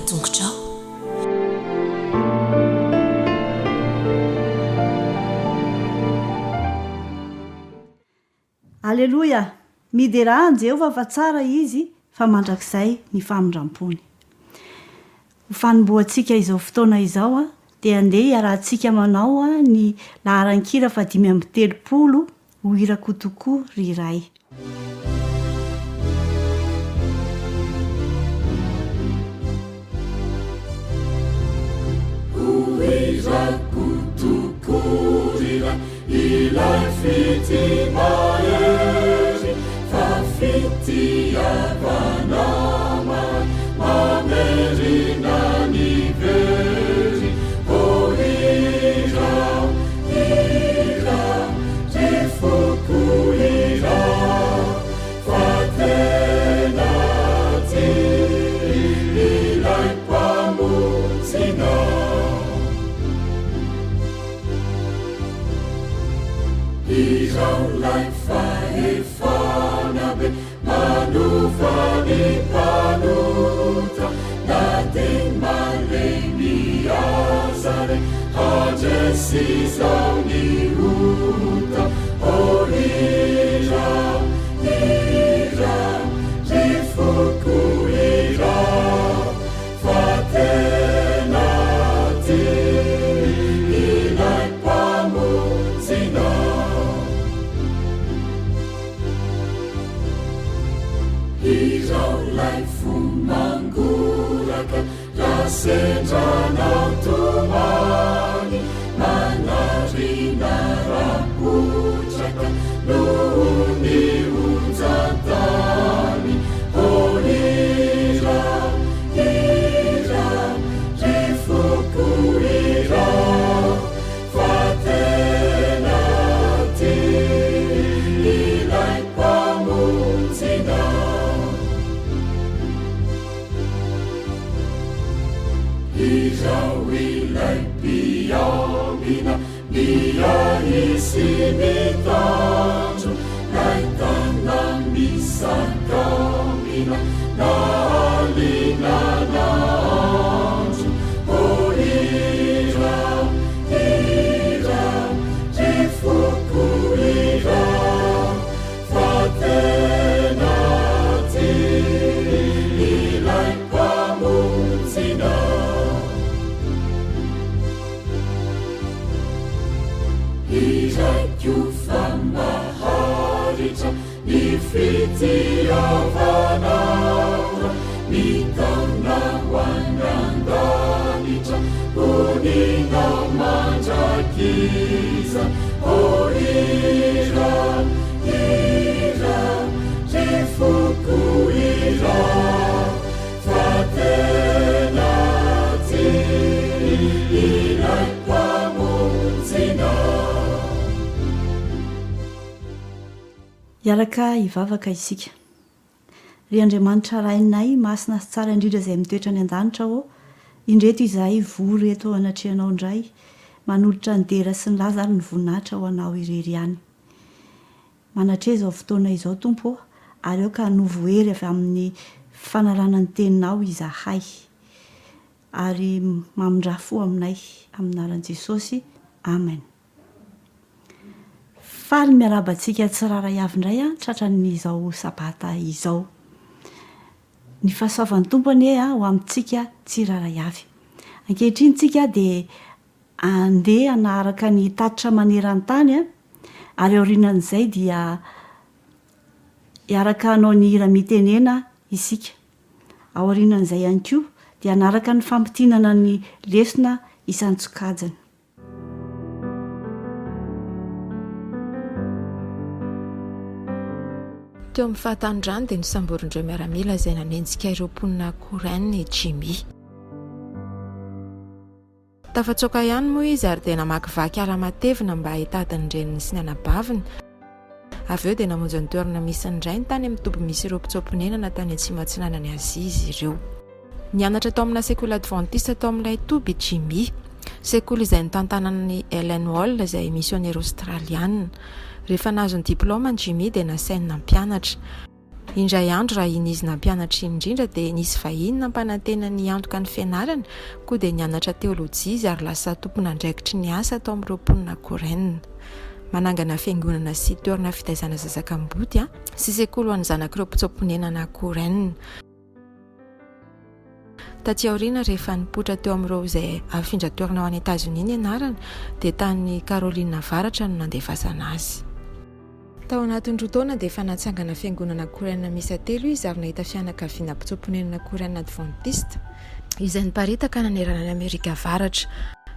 tongotrao. Aleloia! Miderà an'i Jehovah fa tsara Izy, fa mandrakizay ny famindrampony. Ho fanombohantsika izao fotoana izao dia andeha hiarahantsika manao ny laharan-kira fahadimy amby telopolo Ho irako tokoa ry Ray. Ho irako tokoa ry Ray ilay fitia mahery fa fitiavana mahay mamerina ny very. Ho hira, hira, ry foko hira, fa tena tia ilay Mpamonjinao. Hirao 'lay fahefana be Manova ny mpanota na dia malemy aza re handresy izao ny ota. O hira, hira, ry foko hira, fa tena tia ilay Mpamonjinao. Hirao 'lay fo mangoraka raha sendra anao tomany, manarina raha-potraka noho ny onjan-tany. Ô hirao, hirao, ry foko hirao. Fa tena tia ilay Mpamonjinao. Izao ilay mpiambina miahy sy mitandro, lay tana misakambina na alina na andro. Ô hira, hira, ry foko hira, fa tena tia ilay Mpamonjinao. Hiraiko fa maharitra Ny fitiavanao mitaona ho any an-danitra, honina mandrakizay. Ô hira, hira, ry foko hira, fa tena tia ilay Mpamonjinao. Hiaraka hivavaka isika. Ry Andriamanitra Rainay masina sy tsara indrindra izay mitoetra any an-danitra ô, indreto izahay vory eto anatrehanao indray, manolotra ny dera sy ny laza ary ny voninahitra ho Anao irery ihany. Manatreha izao fotoana izao Tompo ô, ary aoka hanovo hery avy amin'ny fanarahana ny Teninao izahay. Ary mamindrà fo aminay. Amin'ny anaran'i Jesosy. Amen. Faly miarahaba antsika tsirairay avy indray an, tratran'izao sabata izao. Ny fahasoavan'ny Tompo anie ho amintsika tsirairay avy. Ankehitriny tsika dia andeha hanaraka ny tatitra maneran-tany an, ary aorianan'izay dia hiaraka hanao ny hira mitenena isika. Aorianan'izay ihany koa dia hanaraka ny fampintinana ny lesona isan-tsokajiny. Teo amin'ny fahatanorany dia nosamborin'ireo miaramila izay nanenjika ireo mponina Karen i Jimmy. Tafatsoaka ihany moa izy ary dia namakivaky ala matevina mba hitady ny reniny sy ny anabaviny. Avy eo dia namonjy ny toerana misy ny rainy tany amin'ny toby misy ireo mpitsoa-ponenana tany atsimo atsinanan'i Azia izy ireo. Nianatra tao amina sekoly advantista tao amin'ilay toby i Jimmy. Sekoly izay notantanan'i Ellen Wall izay misionera aostralianina. Rehefa nahazo ny diplaomany Jimmy dia nasainy nampianatra. Indray andro raha iny izy nampianatra iny indrindra dia nisy vahiny nampanantena ny hiantoka ny fianarany, koa dia nianatra teolojia izy ary lasa tompon'andraikitry ny asa tao amin'ireo mponina Karen. Manangana fiangonana sy toerana fitaizana zaza kamboty sy sekoly ho an'ny zanak'ireo mpitsoa-ponenana Karen. Taty aoriana, rehefa nipoitra teo amin'ireo izay hafindra toerana ho any Etazonia ny anarany, dia tany Caroline Avaratra no nandefasana azy. Tao anatin'ny roa taona dia efa natsangana fiangonana Koreana miisa telo izy ary nahita fianakaviana mpitsoa-ponenana Koreana Advantista, izay niparitaka nanerana an'i Amerika Avaratra.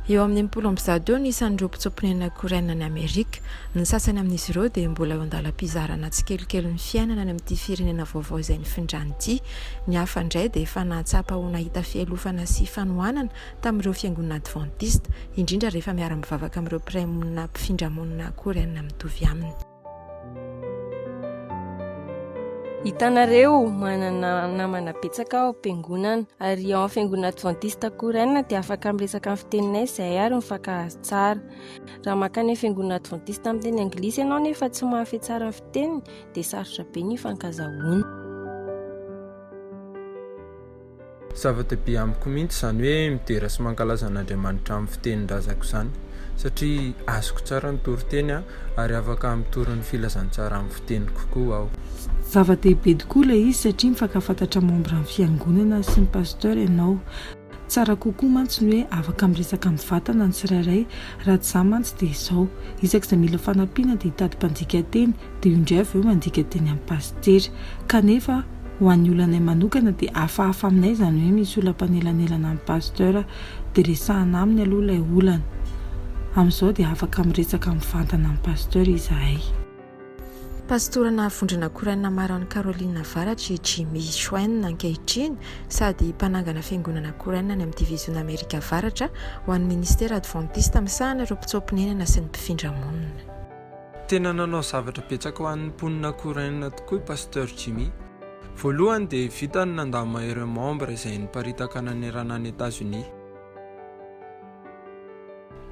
Eo amin'ny 160 eo ny isan'ireo mpitsoa-ponenana Koreana any Amerika. Ny sasany amin'izy ireo dia mbola eo an-dalam-pizarana tsikelikely ny fiainana any amin'ity firenena vaovao izay nifindrany ity. Ny hafa indray dia efa nahatsapa ho nahita fialofana sy fanohanana tamin'ireo fiangonana advantista, indrindra rehefa miara-mivavaka amin'ireo mpiray monina mpifindra monina koreana mitovy aminy. Hitanareo, manana namana betsaka aho ao am-piangonana. Ary ao amin'ny fiangonana advantista koreana dia afaka miresaka amin'ny fiteninay izahay ary mifankahazo tsara. Raha mankany amin'ny fiangonana advantista miteny anglisy ianao nefa tsy mahafehy tsara ny fiteniny, dia sarotra be ny hifankazahoana. Zava-dehibe amiko mihitsy izany hoe midera sy mankalaza an'Andriamanitra amin'ny fitenin-drazako izany, satria azoko tsara ny toriteny ary afaka mitory ny filazantsara amin'ny fiteniko koa aho. Zava-dehibe tokoa ilay izy satria mifankafantatra membre ny fiangonana sy ny pasteur ianao. Tsara kokoa mantsy ny hoe afaka miresaka mivantana ny tsirairay, raha tsy izany mantsy dia izao, isak'izay mila fanampiana dia hitady mpandika teny, dia io indray avy eo mandika teny amin'ny pasitera. Kanefa ho an'ny olanay manokana dia hafahafa aminay izany hoe misy olona mpanelanelana amin'ny pasteur dia resahana aminy aloha ilay olana. Amin'izao dia afaka miresaka mivantana amin'ny pasteur izahay. Pastorana vondrona Koreana maro any Caroline Avaratra i Jimmy Chuen ankehitriny sady mpanangana fiangonana Koreana any amin'ny Diviziona Amerika Avaratra ho an'ny Ministera Advantista misahana ireo mpitsoa-ponenana sy ny mpifindra monina. Tena nanao zavatra betsaka ho an'ny mponina Koreana tokoa i Pasteur Jimmy. Voalohany dia vitany ny nandamina ireo membres izay niparitaka nanerana an'i Etazonia.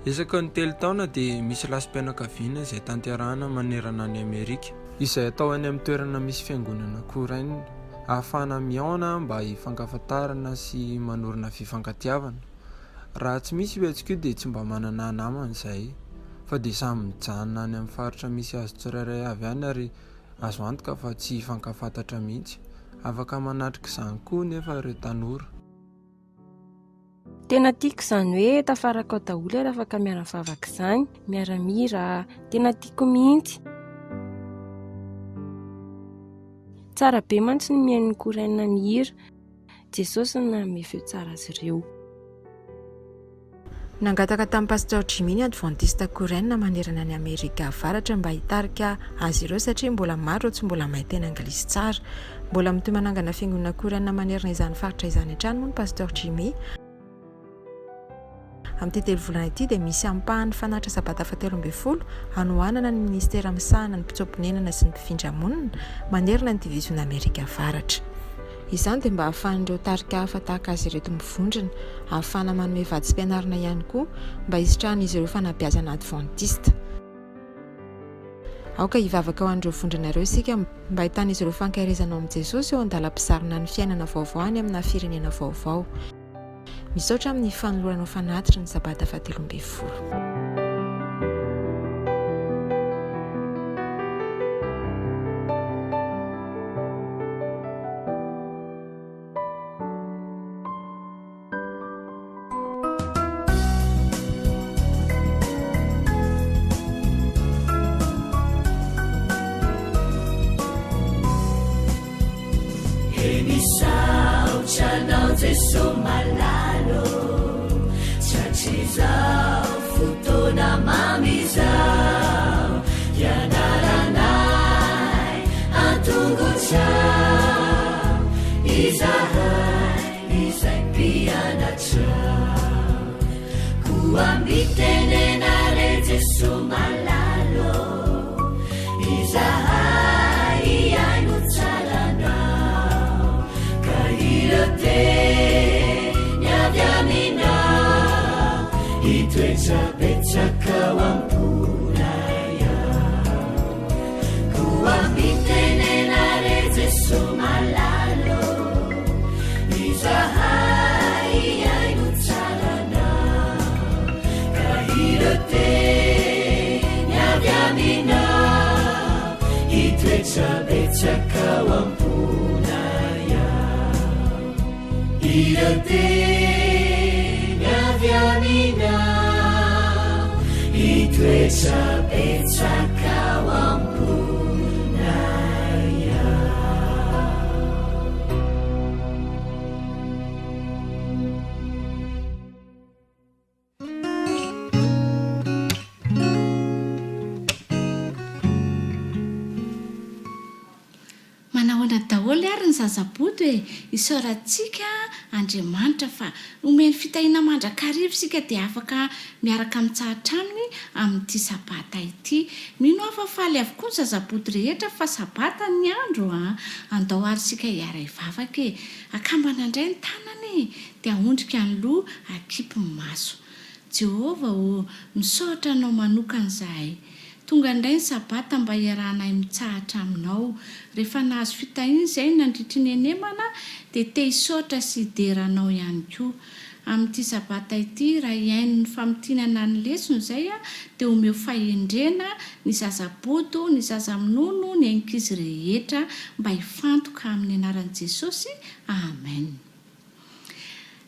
Isaky ny telo taona dia misy lasim-pianakaviana izay tanterahina manerana an'i Amerika, izay atao any amin'ny toerana misy fiangonana Koreana, ahafahana mihaona mba hifankafantarana sy manorina fifankatiavana. Raha tsy misy io hetsika io dia tsy mba manana namana izahay fa dia samy mijanona any amin'ny faritra misy azy tsirairay avy any ary azo antoka fa tsy hifankafantatra mihitsy. Afaka manatrika izany koa nefa ireo tanora. Tena tiako izany hoe tafaraka ao daholo ary afaka miara-mivavaka izany, miara-mihira, tena tiako mihitsy. Tsara be mantsy ny mihaino ny Koreana mihira. Jesosy no nanome feo tsara azy ireo. Nangataka tamin'i Pasteur Jimmy ny Advantista Koreana manerana an'i Amerika Avaratra mba hitarika azy ireo satria mbola maro ireo tsy mbola mahay teny anglisy tsara. Mbola mitohy manangana fiangonana Koreana manerana izany faritra izany hatrany moa ny Pasteur Jimmy. Amin'ity telo volana ity dia misy ampahany fanatitra sabata fahatelo ambin'ny folo hanohanana ny minisitera misahana ny mpitsoa-ponenana sy ny mpifindra monina manerana ny diviziona Amerika Avaratra. Izany dia mba hahafahan'ireo tarika hafa tahaka azy ireto mivondrona, ahafahana manome vatsim-pianarana ihany koa mba hisitrahan'izy ireo fanabeazana advantista. Aoka hivavaka ho an'ireo vondrona ireo isika mba hahitan'izy ireo fankaherezana ao amin'i Jesosy eo an-dalam-pizarana ny fiainana vaovao any amina firenena vaovao. Misaotra amin'ny fanoloranao fanatitra ny sabata fahatelo ambin'ny folo. He misaotra anao Jeso malala ô, Tratrizao fotoana mamy izao, Hianaranay an-tongotrao, Izahay izay mpianatrao. Koa mitenena re Jeso malala ô, Izahay hihaino tsara anao, Ka ireo teny avy aminao, Hitoetra betsaka ao am-ponay ao. Koa mitenena re Jeso. Jeso malala ô, izahay hihaino tsara Anao, ka ireo teny avy Aminao hitoetra betsaka ao am-ponay ao. Ireo teny avy Aminao hitoetra betsaka ao am-ponay ao. Manahoana daholo ary ny zazabodo e! Isaorantsika Andriamanitra fa omeny fitahiana mandrakariva isika dia afaka miaraka mitsahatra aminy amin'ity sabata ity. Mino aho fa faly avokoa ny zazabodo rehetra fa sabata ny andro a! Andao ary isika hiara-hivavaka e! Akambana indray ny tanana e! Dia aondrika ny loha, akipy ny maso. Jehovah ô, misaotra Anao manokana izahay. Tonga indray ny Sabata mba hiarahanay mitsahatra Aminao. Rehefa nahazo fitahiana izahay nandritry ny henemana, dia te hisaotra sy hidera Anao ihany koa. Amin'ity Sabata ity, raha hihaino ny famintinana ny lesona izay, dia omeo fahendrena ny zaza bodo, ny zaza minono, ny ankizy rehetra mba hifantoka amin'ny anaran'i Jesosy. Amen.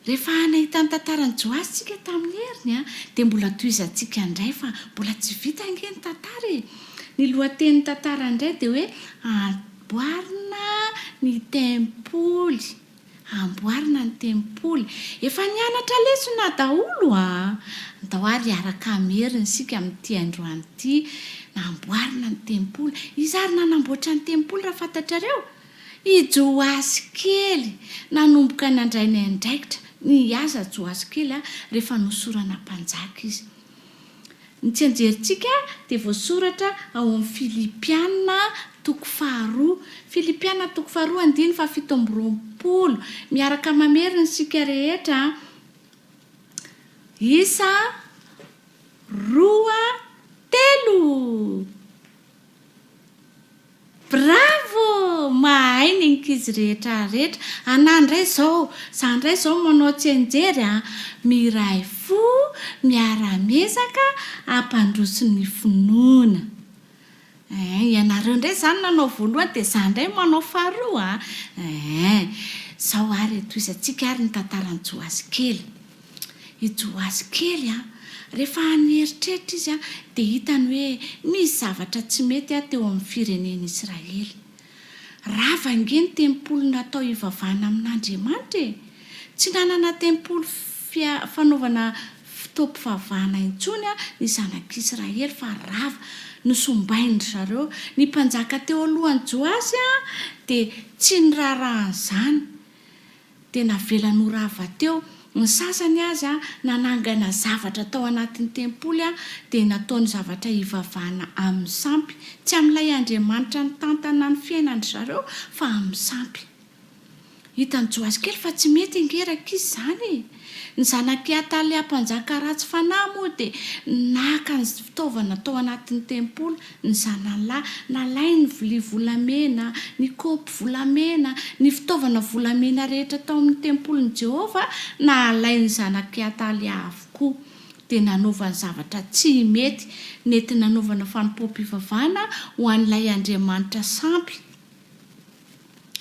Rehefa nahita ny tantaran'i Joasy isika tamin'ny heriny dia mbola tohizantsika indray fa mbola tsy vita ange ny tantara e! Ny lohatenin'ny tantara indray dia hoe Amboarina ny tempoly. Amboarina ny tempoly. Efa nianatra lesona daholo an! Andao ary hiaraka hamerina isika amin'ity androany ity. Namboarina ny tempoly. Iza ary nanamboatra ny tempoly raha fantatrareo? I Joasy kely nanomboka nandray ny andraikitra nihaza Joasy kely rehefa nosorana mpanjaka izy. Ny tsianjerintsika dia voasoratra ao amin'ny Filipiana toko faharoa. Filipiana toko faharoa andininy fahafito amby roapolo. Miaraka mamerina isika rehetra. Isa, roa, telo! Bravo! Mahay ny ankizy rehetra rehetra. Anah ndray zao, za ndray zao manao tsianjery a! Miray fo, miara miezaka hampandroso ny finoana. Eeh, ianareo ndray zany nanao voalohany dia za ndray manao faharoa a! Eeh, zao ary e, tohizantsika ary ny tantaran'i Joasy kely. I Joasy kely an, rehefa nieritreritra izy dia hitany hoe misy zavatra tsy mety teo amin'ny firenen'Israely. Rava ange ny tempoly natao hivavahana amin'Andriamanitra e! Tsy nanana tempoly fanaovana fotoam-pivavahana intsony ny zanak'Israely fa rava, nosombain-dry zareo. Ny mpanjaka teo alohan'i Joasy dia tsy niraharaha an'izany. dia navelany ho rava teo, ny sasany aza nanangana zavatra tao anatin'ny tempoly dia nataony zavatra hivavahana amin'ny sampy, tsy amin'ilay Andriamanitra nitantana ny fiainan-dry zareo fa amin'ny sampy. Hitan'i Joasy kely fa tsy mety ange rankizy izany e! Ny zanak'i Atalia mpanjaka ratsy fanahy moa dia naka ny fitaovana tao anatin'ny tempoly, ny zanany lahy, nalainy ny vilia volamena, ny kaopy volamena, ny fitaovana volamena rehetra tao amin'ny tempolin'i Jehovah, nalain'ny zanak'i Atalia avokoa. Dia nanaovany zavatra tsy mety, nety nanaovana fanompoam-pivavahana ho an'ilay andriamanitra sampy.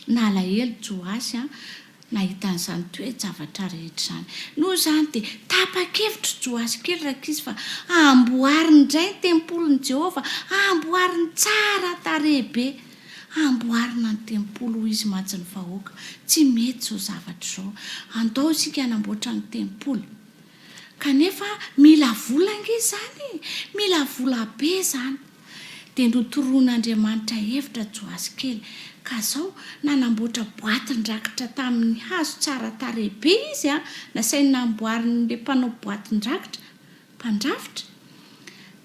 Nalahelo Joasy nahita an'izany toe-javatra rehetra izany. Noho izany dia tapa-kevitra Joasy kely rankizy fa hamboariny indray ny tempolin'i Jehovah, hamboariny tsara tarehy be. Hamboarina ny tempoly hoy izy mantsy ny vahoaka. Tsy mety izao zavatra izao. Andao isika hanamboatra ny tempoly. Kanefa mila vola ange izany e! Mila vola be izany. Dia notoroan'Andriamanitra hevitra Joasy kely, ka zao, nanamboatra boatin-drakitra tamin'ny hazo tsara tarehy be izy an, nasainy namboarin'ilay mpanao boatin-drakitra, mpandrafitra.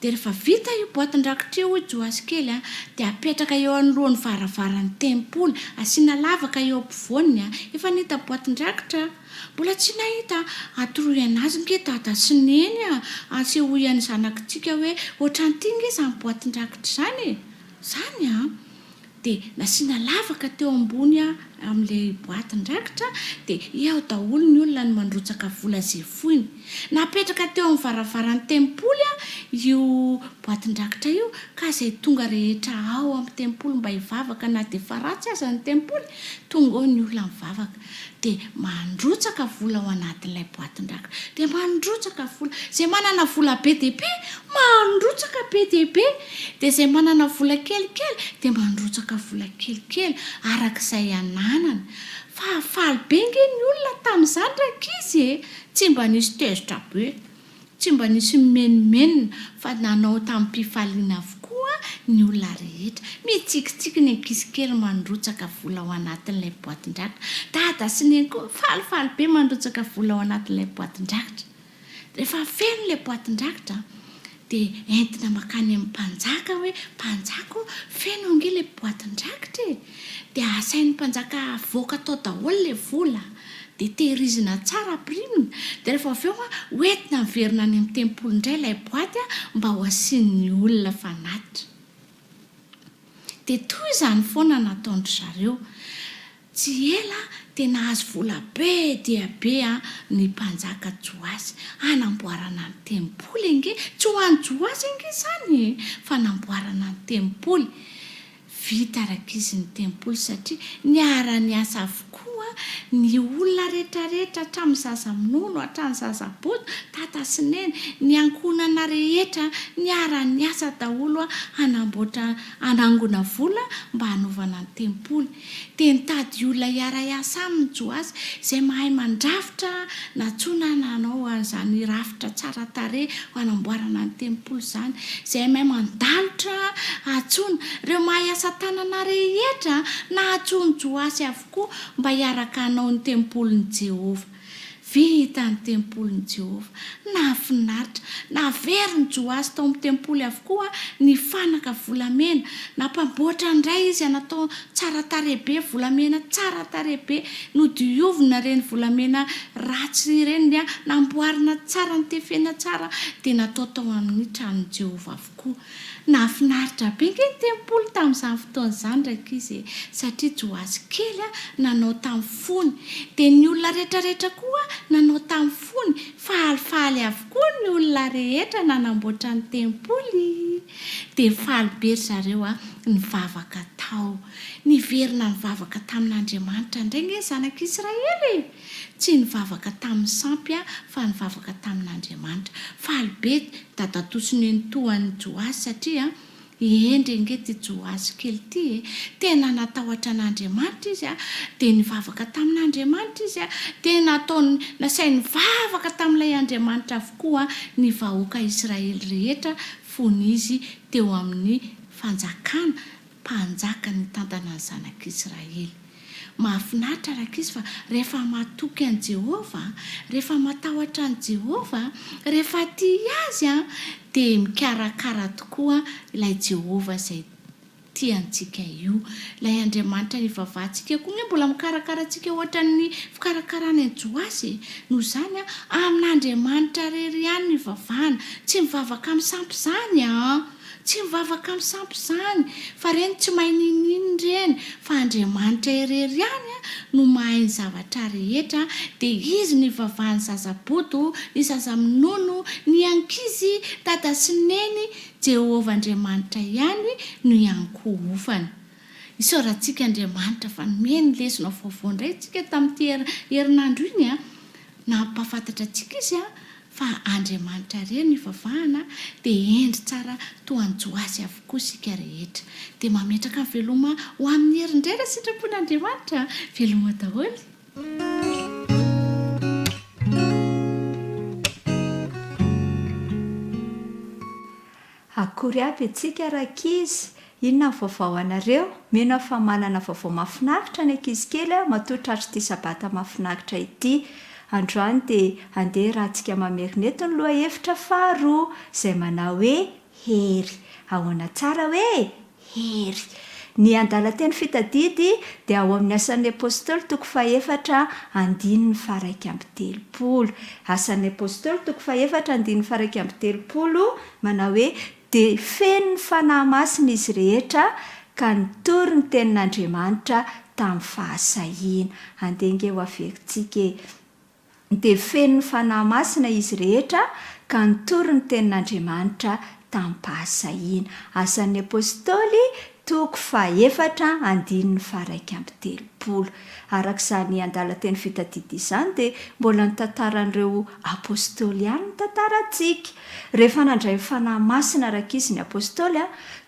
Dia rehefa vita io boatin-drakitra io, hoy Joasy kely an, dia apetraka eo anoloan'ny varavaran'ny tempoly, asiana lavaka eo ampovoany an, efa nahita boatin-drakitra aho. Mbola tsy nahita atoroy anazy nge dada sy neny a! Asehoy an'ny zanakitsika hoe ohatran'ity nge izany boatin-drakitra izany e! Izany an! Dia nasiana lavaka teo ambony amin'ilay boatin-drakitra dia eo daholo ny olona no mandrotsaka vola izay foiny. Napetraka teo amin'ny varavaran'ny tempoly io boatin-drakitra io ka izay tonga rehetra ao amin'ny tempoly mba hivavaka na dia efa ratsy aza ny tempoly, tonga ao ny olona mivavaka. Dia mandrotsaka vola ao anatin'ilay boatin-drakitra. Dia mandrotsaka vola. Izay manana vola be dia be, mandrotsaka be dia be. Dia izay manana vola kelikely, dia mandrotsaka vola kelikely, araka izay ananany. Fa faly be ange ny olona tamin'izany rankizy e! Tsy mba nisy tezitra be. Tsy mba nisy nimenomenona fa nanao tamim-pifaliana avokoa ny olona rehetra. Mitsikitsiky ny ankizy kely mandrotsaka vola ao anatin'ilay boatin-drakitra. Dada sy Neny koa falifaly be mandrotsaka vola ao anatin'ilay boatin-drakitra. Rehefa feno ilay boatin-drakitra dia entina mankany amin'ny mpanjaka hoe, Mpanjaka ô, feno ange ilay boatin-drakitra e! Dia asain'ny mpanjaka avoaka tao daholo ilay vola. Dia tehirizina tsara ampirimina, dia rehefa avy eo hoentina miverina any amin'ny tempoly indray ilay boaty mba ho asian'ny olona fanatitra. Dia toy izany foana nataon-dry zareo. Tsy ela dia nahazo vola be dia be ny mpanjaka Joasy hanamboarana ny tempoly ange. Tsy ho an'i Joasy ange izany e, fa hanamboarana ny tempoly. Vita rankizy ny tempoly satria niara-niasa avokoa ny olona rehetrarehetra hatramin'ny zaza minono hatrany zaza bodo, tata sy neny, ny ankohonana rehetra niara-niasa daholo hanamboatra hanangona vola mba hanaovana ny tempoly. Dia nitady olona hiara-hiasa aminy Joasy, izay mahay mandrafitra, nantsoina hanao an'izany rafitra tsara tarehy ho hanamboarana ny tempoly izany, izay mahay mandalotra, antsoina. Ireo mahay asa tanana rehetra nantsoin'i Joasy avokoa mba hiaraka hanao ny tempolin'i Jehovah. Vita ny tempolin'i Jehovah. Nahafinaritra. Naverin'i Joasy tao amin'ny tempoly avokoa ny fanaka volamena. Nampamboatra indray izy natao tsara tarehy be, volamena tsara tarehy be. Nodiovina ireny volamena ratsy ireny, dia namboarina tsara, notefena tsara, dia natao tao amin'ny tranon'i Jehovah avokoa. Nahafinaritra be ange ny tempoly tamin'izany fotoana izany rankizy e! Satria Joasy kely nanao tamin'ny fony. Dia ny olona rehetrarehetra koa nanao tamin'ny fony. Falifaly avokoa ny olona rehetra nanamboatra ny tempoly. Dia faly be ry zareo nivavaka tao. Niverina nivavaka tamin'Andriamanitra indray ange ny zanak'Israely e! Tsy nivavaka tamin'ny sampy aho fa nivavaka tamin'Andriamanitra. Faly be dadatoa sy nenitoan'i Joasy satria hendry ange ity Joasy kely ity e! Tena natahotra an'Andriamanitra izy dia nivavaka tamin'Andriamanitra izy dia nataony nasainy nivavaka tamin'ilay Andriamanitra avokoa ny vahoaka Israely rehetra fony izy teo amin'ny fanjakana, mpanjaka nitantana ny zanak'Israely. Mahafinaritra rankizy fa rehefa matoky an'i Jehovah, rehefa matahotra an'i Jehovah, rehefa tia azy dia mikarakara tokoa ilay Jehovah izay tia antsika io. Ilay Andriamanitra ivavahantsika koa anie mbola mikarakara antsika hoatran'ny fikarakarany an'i Joasy e. Noho izany, amin'Andriamanitra irery ihany no ivavahana. Tsy mivavaka amin'ny sampy izany an! Tsy mivavaka amin'ny sampy izany, fa ireny tsy mahay n'inon'inona ireny, fa Andriamanitra irery ihany no mahay ny zavatra rehetra, dia Izy no ivavahan'ny zaza bodo, ny zaza minono, ny ankizy, dada sy neny, Jehovah Andriamanitra ihany no iankohofana. Isaorantsika Andriamanitra fa nomeny lesona vaovao indray isika tamin'ity herinandro iny an! Nampahafantatra antsika Izy an! Fa Andriamanitra irery no ivavahana dia hendry tsara toa an'i Joasy avokoa isika rehetra. Dia mametraka ny veloma ho amin'ny hery indray raha sitrapon'Andriamanitra. Veloma daholo. Akory aby antsika rankizy! Inona ny vaovao anareo? Mino aho fa manana vaovao mahafinaritra ny ankizy kely matoa tratr'ity sabata mahafinaritra ity. Androany dia andeha rahantsika mamerina eto ny lohahevitra faharoa izay manao hoe hery. Ahoana tsara hoe hery? Ny andalan-teny fitadidy dia ao amin'ny Asan'ny Apostoly toko fahefatra andininy faha-31. Asan'ny Apostoly toko fahefatra andininy faha-31 manao hoe Dia feno ny Fanahy Masina izy rehetra, ka nitory ny tenin'Andriamanitra tamin'ny fahasahiana. Andeha ange ho averintsika e! Dia feno ny Fanahy Masina izy rehetra ka nitory ny tenin'Andriamanitra tamim-pahasahiana. Asan'ny Apostoly, toko fahefatra, andininy faha-31. Araka izany andalan-teny fitadidy izany dia mbola ny tantaran'ireo Apostoly ihany no tantarantsika. Rehefa nandray ny Fanahy Masina rankizy ny Apostoly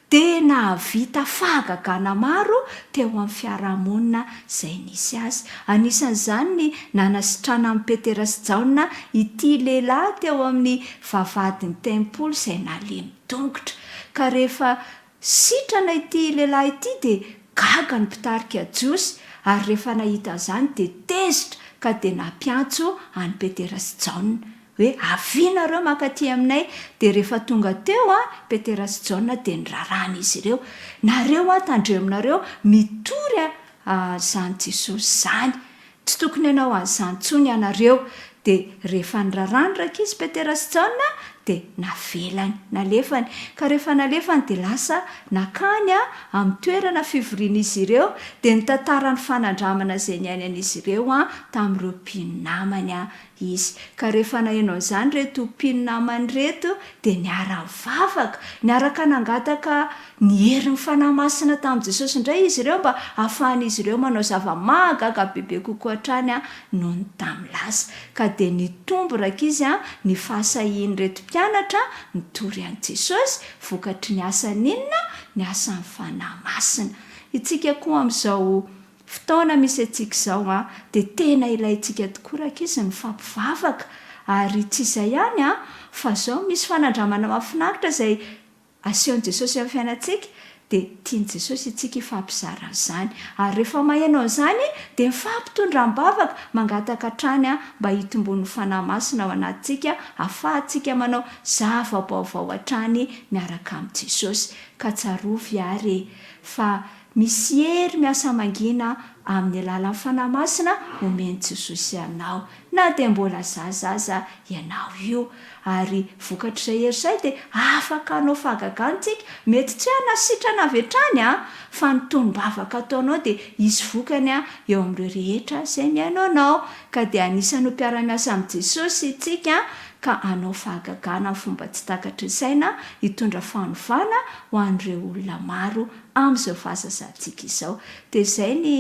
dia nahavita fahagagana maro teo amin'ny fiarahamonina izay nisy azy. Anisan'izany ny nanasitranan'i Petera sy Jaona ity lehilahy teo amin'ny vavahadin'ny tempoly izay nalemy tongotra. Ka rehefa sitrana ity lehilahy ity dia gaga ny mpitarika jiosy ary rehefa nahita an'izany dia tezitra ka dia nampiantso an'i Petera sy Jaona. Hoe avia nareo mankaty aminay, dia rehefa tonga teo an Petera sy Jaona dia nirarahan'izy ireo, nareo an tandremonareo mitory an izany Jesosy izany, tsy tokony hanao an'izany intsony ianareo, dia rehefa nirarahany rankizy Petera sy Jaona dia navelany, nalefany, ka rehefa nalefany dia lasa nakany an amin'ny toerana fivorian'izy ireo, dia nitantara ny fanandramana izay niainan'izy ireo an tamin'ireo mpino namany an Izy. Ka rehefa naheno an'izany ireto mpino namany ireto, dia niara-nivavaka, niaraka nangataka ny herin'ny Fanahy Masina tamin'i Jesosy indray izy ireo mba hahafahan'izy ireo manao zava-mahagaga bebe kokoa hatrany noho ny tamin'ny lasa. Ka dia nitombo rankizy ny fahasahian'ireto mpianatra nitory an'i Jesosy, vokatry ny asan'inona? Ny asan'ny Fanahy Masina. Itsika koa amin'izao Fotoana misy antsika izao an, dia tena ilaintsika tokoa rankizy ny mifampivavaka, ary tsy izay ihany an, fa izao misy fanandramana mahafinaritra izay asehon'i Jesosy amin'ny fiainantsika, dia tian'i Jesosy isika hifampizara an'izany, ary rehefa maheno an'izany dia mifampitondra am-bavaka, mangataka hatrany an, mba hitomboan'ny Fanahy Masina ao anatintsika, ahafahantsika manao zava-baovao hatrany miaraka amin'i Jesosy, ka tsarovy ary e, fa Misy hery miasa mangina amin'ny alalan'ny Fanahy Masina omen'i Jesosy anao, na dia mbola zaza aza ianao io. Ary vokatr'izay hery izay dia afaka hanao fahagagana isika, mety tsy hanasitrana avy hatrany an, fa ny tonom-bavaka ataonao dia hisy vokany eo amin'ireo rehetra izay mihaino anao. Ka dia anisan'ny ho mpiara-miasa amin'i Jesosy isika ka hanao fahagagana amin'ny fomba tsy takatry ny saina hitondra fanovana ho an'ireo olona maro amin'izao fahazazantsika izao. Dia izay ny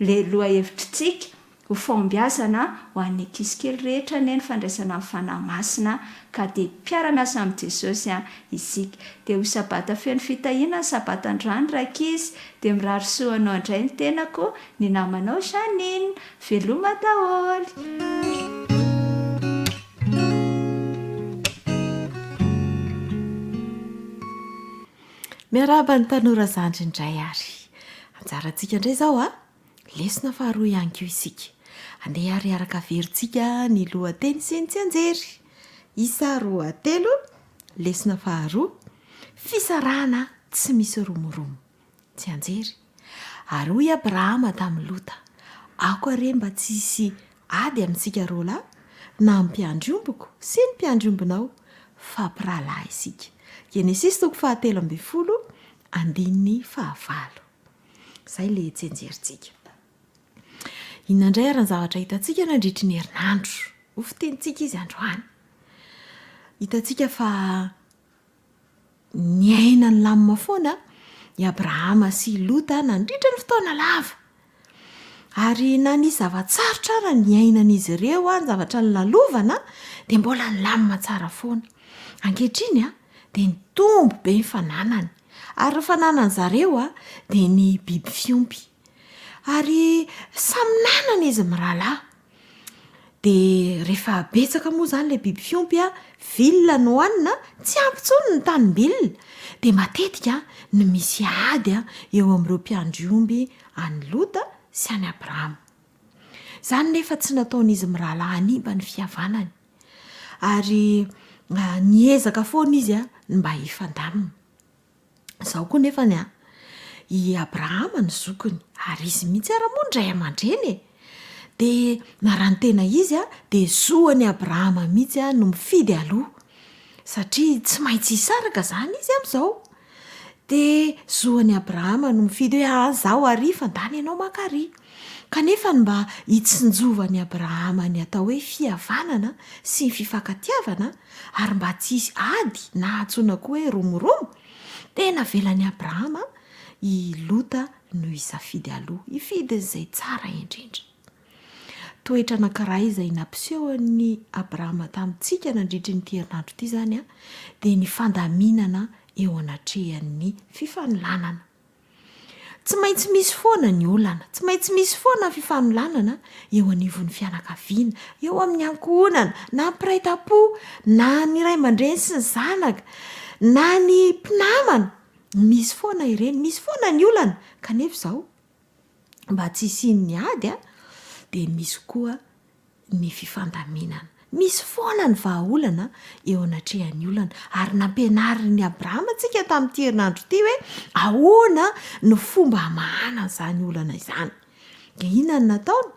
le lohahevitritsika, ho fahombiazana ho an'ny ankizy kely rehetra anie ny fandraisana ny Fanahy Masina ka dia mpiara-miasa amin'i Jesosy isika. Dia ho sabata feno fitahiana ny sabata androany rankizy, dia mirary soa anao indray ny tenako, ny namanao Jeannine. Veloma daholo. Miarahaba ny tanora zandry indray ary. Anjarantsika indray izao a! Lesona faharoa ihany koa isika. Andeha ary hiaraka averintsika ny lohateny sy ny tsianjery. Isa roa telo, lesona faharoa, fisarahana tsy misy romoromo. Tsianjery. Ary hoy Abrahama tamin'i Lota, Aoka re mba tsy hisy ady amintsika roa lahy, na ny mpiandry ombiko sy ny mpiandry ombinao, fa mpirahalahy isika. Genesisy toko fahatelo ambin'ny folo, andininy fahavalo. Izay ilay tsianjerintsika. Inona indray ary ny zavatra hitantsika nandritry ny herinandro? Ho fintinitsika izy androany. Hitantsika fa Niaina nilamina foana i Abrahama sy i Lota nandritra ny fotoana lava. Ary na nisy zava-tsarotra ara niainan'izy ireo, ny zavatra nolalovana, dia mbola nilamina tsara foana. Ankehitriny dia nitombo be ny fananany, ary ny fananan'ny zareo dia ny biby fiompy. Ary samy nanana izy mirahalahy. Dia rehefa betsaka moa izany ilay biby fiompy an, vilona no hohanina, tsy ampy intsony ny tanim-bilona. Dia matetika no misy ady eo amin'ireo mpiandry omby an'i Lota sy an'i Abrahama. Izany nefa tsy nataon'izy mirahalahy hanimba ny fihavanany. Ary niezaka foana izy ny mba hifandamina. Izao koa nefany an, i Abrahama no zokiny, ary izy mihitsy ara moa no ray aman-dreny e! Dia na raha ny tena izy an, dia zoan'i Abrahama mihitsy no mifidy aloha, satria tsy maintsy hisaraka izany izy amin'izao. Dia zo an'i Abrahama no mifidy hoe aa zaho ary fa ndany ianao maka ary. Kanefa ny mba hitsinjovan'i Abrahama ny atao hoe fihavanana sy ny fifankatiavana ary mba tsy hisy ady na antsoina koa hoe romoromo dia navelan'i Abrahama i Lota no hisafidy aloha, hifidy izay tsara indrindra. Toetra anankiray izay nampisehon'i Abrahama tamintsika nandritry ity herinandro ity izany dia ny fandaminana eo anatrehan'ny fifanolanana. Tsy maintsy misy foana ny olana, tsy maintsy misy foana ny fifanolanana eo anivon'ny fianakaviana, eo amin'ny ankohonana, na ny mpiray tampo, na ny ray aman-dreny sy ny zanaka, na ny mpinamana. Misy foana ireny, misy foana ny olana, kanefa izao, mba tsy hisian'ny ady dia misy koa ny fifandaminana. Misy foana ny vahaolana eo anatrehan'ny olana, ary nampianarin'i Abrahama antsika tamin'ity herinandro ity hoe ahoana no fomba hamahana an'izany olana izany. Dia inona no nataony?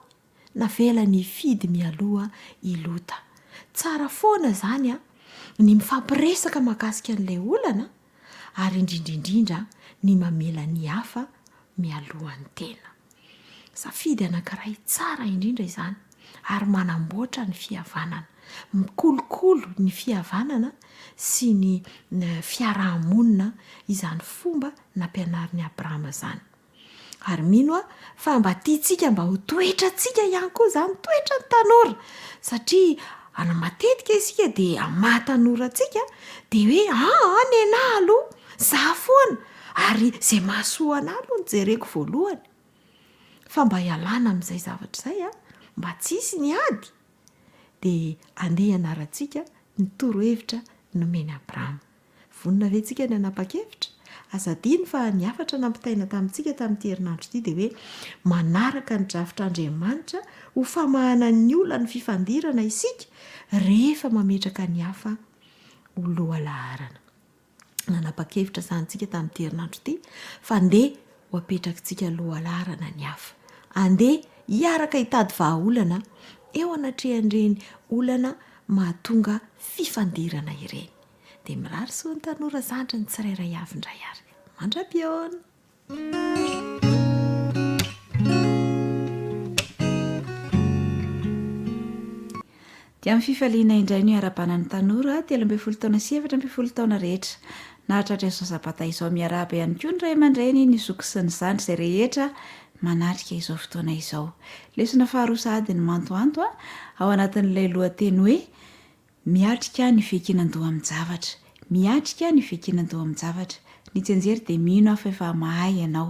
Navelany hifidy mialoha i Lota. Tsara foana izany ny mifampiresaka mahakasika an'ilay olana, ary indrindra indrindra ny mamela ny hafa mialohan'ny tena. Safidy anankiray tsara indrindra izany ary manamboatra ny fihavanana, mikolokolo ny fihavanana sy ny fiaraha-monina izany fomba nampianarin'i Abrahama izany. Ary mino aho fa mba tiantsika mba ho toetrantsika ihany koa izany, toetran'ny tanora, satria any matetika isika dia amin'ny maha tanora antsika dia hoe aa nenah aloha, za foana, ary izay mahasoa anah aloha no jereko voalohany. Fa mba hialana amin'izay zavatra izay an, mba tsy hisy ny ady, dia andeha hianarantsika ny torohevitra nomen'i Abrahama. Vonona ve tsika ny hanapa-kevitra? Aza adino fa ny hafatra nampitaina tamintsika tamin'ity herinandro ity dia hoe manaraka ny drafitr'Andriamanitra ho famahana ny olan'ny fifandirana isika rehefa mametraka ny hafa ho lohalaharana. Nanapa-kevitra izany tsika tamin'ity herinandro ity fa ndeha ho apetrakitsika lohalaharana ny hafa. Andeha hiaraka hitady vahaolana eo anatrehan'ireny olana mahatonga fifandirana ireny. Dia mirary soa ny tanora zandriny tsirairay avy indray ary. Mandra-pihaona! Dia amin'ny fifaliana indray no iarahabana ny tanora 13 taona sy 14 taona rehetra nahatratra izao sabata izao. Miarahaba ihany koa ny ray aman-dreny, ny zoky sy ny zandry izay rehetra manatrika izao fotoana izao. Lesona faharoa sahady ny mantoanto ao anatin'ilay lohateny hoe Miatrika ny fiankinan-doha amin-javatra. Miatrika ny fiankinan-doha amin-javatra. Ny tsianjery dia mino aho fa efa mahay ianao.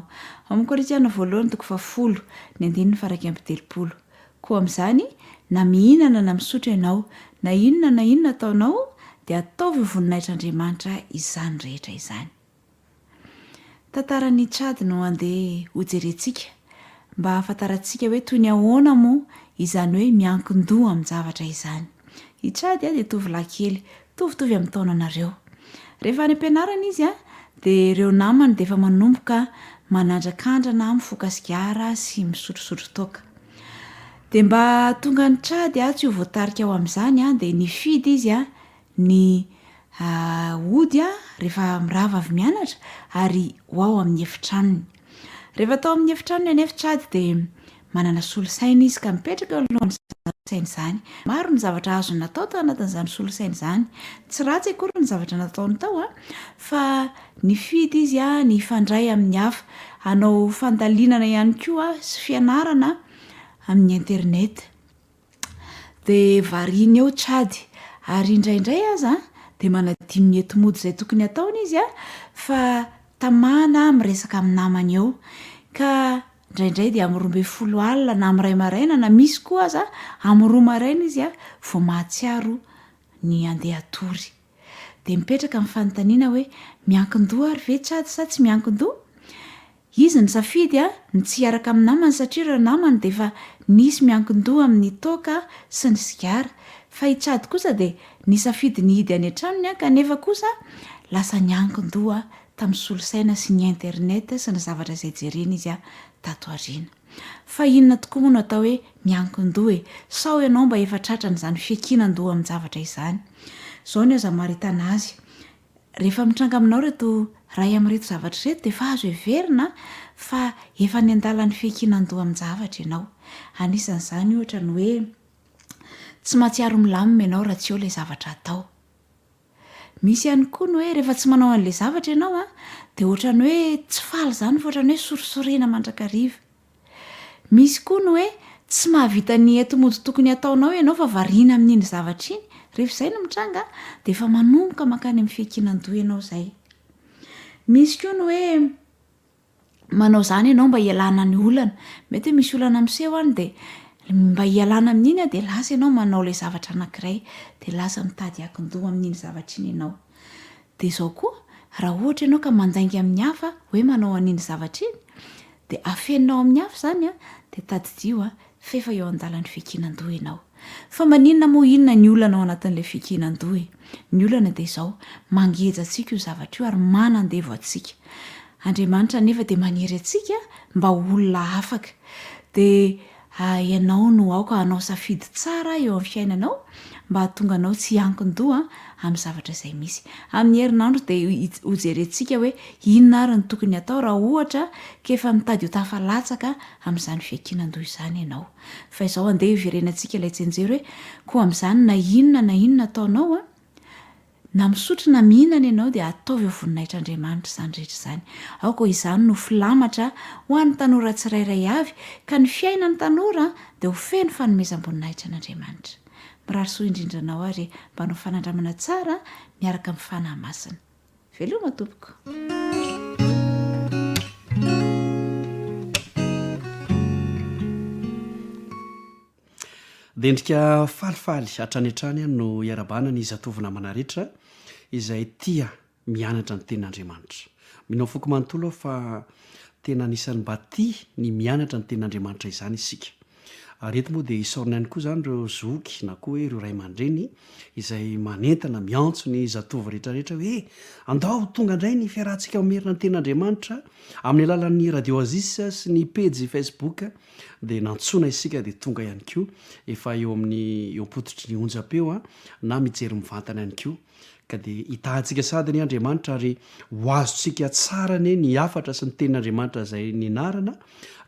Ao amin'ny Korintiana voalohany toko fahafolo, ny andininy faha-31. Koa amin'izany, na mihinana na misotro ianao, na inona na inona ataonao, dia ataovy ho voninahitr'Andriamanitra izany rehetra izany. Tantaran'i Tchad no andeha hojerentsika mba hahafantarantsika hoe toy ny ahoana moa izany hoe miankin-doha amin-javatra izany. I Tchad dia tovolahy kely, mitovitovy amin'ny taonanareo. Rehefa any am-pianarana izy dia ireo namany dia efa manomboka manandrakandrana mifoka sigara sy misotrosotro toaka. Dia mba hahatonga an'i Tchad tsy ho voatarika ho amin'izany dia nifidy izy ny hody rehefa mirava avy mianatra ary ho ao amin'ny efitranony. Rehefa tao amin'ny efitranony anefa Chad dia manana solosaina izy ka mipetraka eo anoloan'izany solosaina izany. Maro ny zavatra azony natao tao anatin'izany solosaina izany. Tsy ratsy akory ny zavatra nataony tao fa nifidy izy ny hifandray amin'ny hafa, hanao fandalinana ihany koa sy fianarana amin'ny internet. Dia variana eo Chad. Ary indraindray aza dia manadino ny enti-mody izay tokony hataony izy fa tamana miresaka amin'ny namany eo. Ka indraindray dia amin'ny 12 alina na amin'ny iray maraina na misy koa aza amin'ny roa maraina izy vao mahatsiaro ny handeha hatory. Dia mipetraka ny fanontaniana hoe miankin-doha ary ve Chad sa tsy miankin-doha? Izy nisafidy ny tsy hiaraka amin'ny namany satria ireo namany dia efa nisy miankin-doha amin'ny toaka sy ny sigara. Fa i Chad kosa dia nisafidy ny hidy any an-tranony kanefa kosa lasa niankin-doha tamin'ny solosaina sy ny internet sy ny zavatra izay jereny izy tato aoriana. Fa inona tokoa moa no atao hoe miankin-doha e? Sao ianao mba efa tratran'izany fiankinan-doha amin-javatra izany? Izao no azo amaritana azy. Rehefa mitranga aminao ireto Iray amin'ireto zavatra ireto dia efa azo heverina fa efa any an-dalan'ny fiankinan-doha amin-javatra ianao. Anisan'izany ohatra ny hoe tsy mahatsiaro milamina ianao raha tsy eo ilay zavatra atao. Misy ihany koa ny hoe rehefa tsy manao an'ilay zavatra ianao an, dia ohatran'ny hoe tsy faly izany fa ohatran'ny hoe sorisorena mandrakariva. Misy koa ny hoe tsy mahavita ny enti-mody tokony hataonao ianao fa variana amin'iny zavatra iny. Rehefa izay no mitranga dia efa manomboka mankany amin'ny fiankinan-doha ianao izay. Misy koa ny hoe manao izany ianao mba hialana ny olana. Mety hoe misy olana miseho any dia mba hialana amin'iny dia lasa ianao manao ilay zavatra anankiray dia lasa mitady hiankin-doha amin'iny zavatra iny ianao. Dia izao koa, raha ohatra ianao ka mandainga amin'ny hafa hoe manao an'iny zavatra iny, dia afeninao amin'ny hafa izany an, dia tadidio an, f'efa eo an-dalan'ny fiankinan-doha ianao. Fa maninona moa inona ny olana ao anatin'ilay fiankinan-doha e? Ny olana dia izao, mangeja antsika io zavatra io ary manandevo antsika. Andriamanitra anefa dia maniry antsika mba ho olona afaka. Dia Ianao no aoka hanao safidy tsara eo amin'ny fiainanao mba hahatonga anao tsy hiankin-doha amin'ny zavatra izay misy. Amin'ny herinandro dia hojerentsika hoe inona ary no tokony hatao raha ohatra ka efa mitady ho tafalatsaka amin'izany fiankinan-doha izany ianao. Fa izao andeha hiverenantsika ilay tsianjery hoe koa amin'izany na inona na inona ataonao an, Na misotro na mihinana ianao dia ataovy ho voninahitr'Andriamanitra izany rehetra izany. Aoka izany no filamatra ho an'ny tanora tsirairay avy ka ny fiainan'ny tanora dia ho feno fanomezam-boninahitra an'Andriamanitra. Mirary soa indrindra anao ary mba hanao fanandramana tsara miaraka amin'ny Fanahy Masina. Veloma tompoko. Mendrika falifaly hatrany hatrany no iarabana ny zatovo namana rehetra izay tia mianatra ny tenin'Andriamanitra. Mino amin'ny foko manontolo aho fa tena anisan'ny mba tia ny mianatra ny tenin'Andriamanitra izany isika. Ary eto moa dia isaorana ihany koa izany ireo zoky na koa hoe ireo ray aman-dreny izay manentana, miantso ny zatovo rehetra rehetra hoe andao tonga indray ny fiarahantsika mamerina ny tenin'Andriamanitra amin'ny alalan'ny radio Oasis sy ny pejy Facebook dia nantsoina isika dia tonga ihany koa efa eo amin'ny eo am-pototry ny onjam-peo na mijery mivantana ihany koa ka dia hitahantsika sady anie Andriamanitra ary ho azontsika tsara anie ny hafatra sy ny tenin'Andriamanitra izay nianarana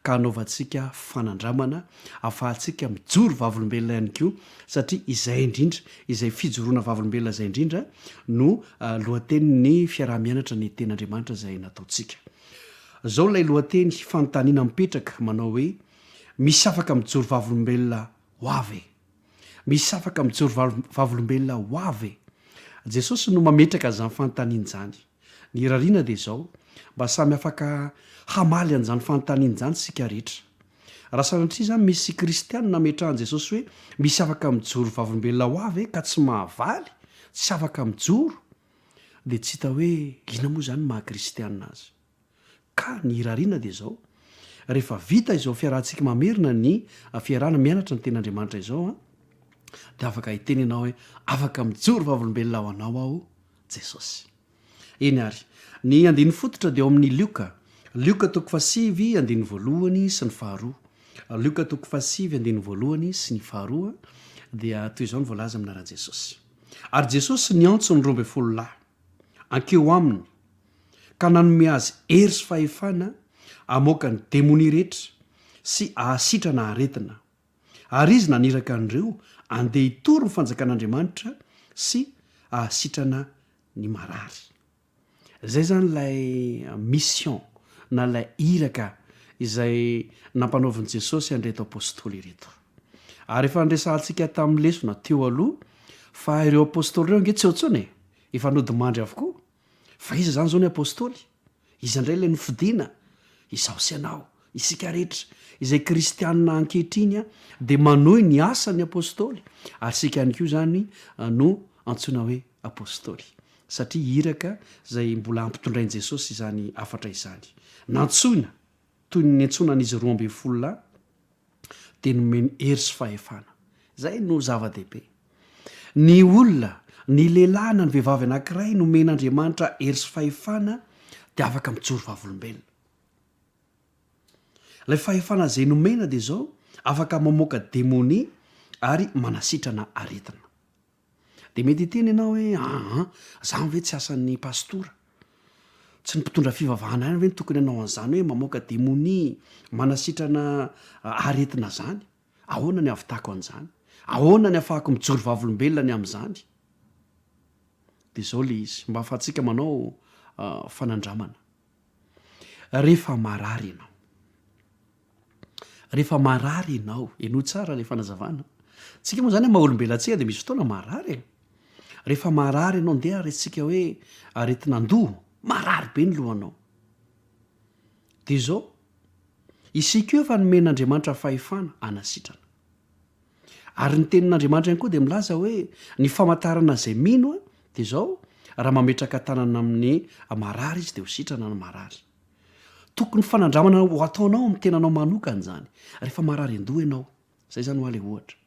ka hanaovantsika fanandramana ahafahantsika mijoro vavolombelona ihany koa satria izay indrindra izay fijoroana vavolombelona izay indrindra no lohatenin'ny fiaraha-mianatra ny tenin'Andriamanitra izay nataontsika. Zao ilay lohateny fanontaniana mipetraka manao hoe misy afaka mijoro vavolombelona ho ahy ve? Misy afaka mijoro vavolombelona ho ahy ve? Jesosy no mametraka an'izany fanontaniana izany. Ny irariana dia izao, mba samy afaka hamaly an'izany fanontaniana izany isika rehetra. Raha sanatria izany misy kristiana nametrahan'i Jesosy hoe misy afaka mijoro vavolombelona ho ahy ve ka tsy mahavaly, tsy afaka mijoro, dia tsy hita hoe inona moa izany ny maha kristiana azy. Ka ny irariana dia izao, rehefa vita izao fiarahantsika mamerina ny fiarahana mianatra ny tenin'Andriamanitra izao an, dia afaka hiteny ianao hoe afaka mijoro vavolombelona ho anao aho Jesosy. Eny ary, ny andininy fototra dia ao amin'ny Lioka, Lioka toko fahasivy andininy voalohany sy ny faharoa. Lioka toko fahasivy andininy voalohany sy ny faharoa dia toy izao ny voalaza amin'ny anaran'i Jesosy. Ary Jesosy niantso ny 12 lahy hankeo aminy ka nanome azy hery sy fahefana hamoaka ny demonia rehetra sy hahasitrana aretina. Ary izy naniraka an'ireo handeha hitory ny fanjakan'Andriamanitra sy hahasitrana ny marary. Izay izany ilay mission na ilay iraka izay nampanaovin'i Jesosy an'ireto apostoly ireto. Ary efa niresahantsika tamin'ny lesona teo aloha fa ireo apostoly ireo ange tsy eo intsony e! Efa nodimandry avokoa. Fa iza izany izao ny apostoly? Iza indray ilay nofidina? Izaho sy ianao, isika rehetra izay kristianina ankehitriny dia manohy ny asan'ny apostoly ary isika ihany koa izany no antsoina hoe apostoly. Satria iraka izay mbola ampitondrain'i Jesosy izany hafatra izany. Nantsoina toy ny niantsoana an'izy 12 lahy, dia nomeny hery sy fahefana. Izay no zava-dehibe. Ny olona, ny lehilahy na ny vehivavy anankiray nomen'Andriamanitra hery sy fahefana dia afaka mijoro vavolombelona. Ilay fahefana izay nomena dia izao, afaka mamoaka demonia ary manasitrana aretina. Dia mety hiteny ianao hoe aa, zany ve tsy asan'ny pastora? Tsy ny mpitondra fivavahana ihany ve no tokony hanao an'izany hoe mamoaka demonia, manasitrana aretina izany? Ahoana ny hahavitako an'izany? Ahoana ny hahafahako mijoro vavolombelona ny amin'izany? Dia izao ilay izy, mba hahafahantsika manao fanandramana. Rehefa marary ianao. Rehefa marary ianao, henoy tsara ilay fanazavana. Tsika moa izany amin'ny maha olombelona antsika dia misy fotoana marary e. Rehefa marary ianao, ndeha resintsika hoe aretin'andoha, marary be ny lohanao. Dia izao, isika io efa nomen'Andriamanitra fahefana hanasitrana. Ary ny tenin'Andriamanitra ihany koa dia milaza hoe ny famantarana izay mino dia izao, raha mametraka tanana amin'ny marary izy dia ho sitrana ny marary. Tokony fanandramana ho ataonao amin'ny tenanao manokana izany rehefa marary an-doha ianao. Izay izany hoa ilay ohatra.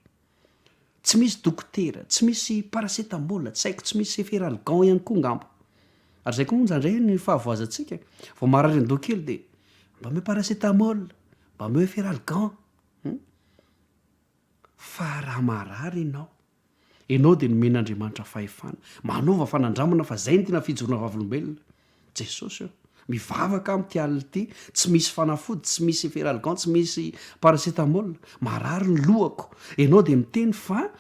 Tsy misy dokotera, tsy misy paracetamol, tsy haiko, tsy misy efferalgan ihany koa angamba. Ary izay koa moa indraindray ny fahavoazantsika, vao marary an-doha kely dia mba omeo paracetamol, mba omeo efferalgan. Hum. Fa raha marary ianao, ianao dia nomen'Andriamanitra fahefana. Manaova fanandramana fa izay no tena fijoroana vavolombelona. Jesosy ô! Mivavaka aho amin'ity alina ity, tsy misy fanafody, tsy misy efferalgan, tsy misy paracetamol. Marary ny lohako. Ianao dia miteny fa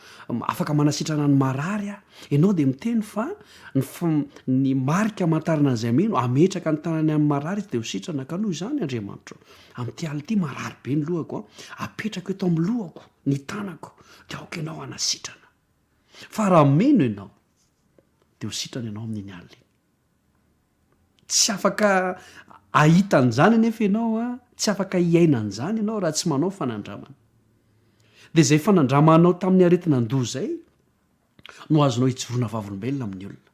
afaka manasitrana ny marary aho. Ianao dia miteny fa ny ny marika amantarana an'izay mino, hametraka ny tanany amin'ny marary izy dia ho sitrana. Ka noho izany Andriamanitro, amin'ity alina ity marary be ny lohako an, apetrako eto amin'ny lohako ny tanako dia aoka ianao hanasitrana. Fa raha mino ianao dia ho sitrana ianao amin'iny alina iny. Tsy afaka hahita an'izany anefa ianao an, tsy afaka hiaina an'izany ianao raha tsy manao fanandramana. Dia izay fanandramanao tamin'ny aretin'andoha izay no azonao ijoroana vavolombelona amin'ny olona.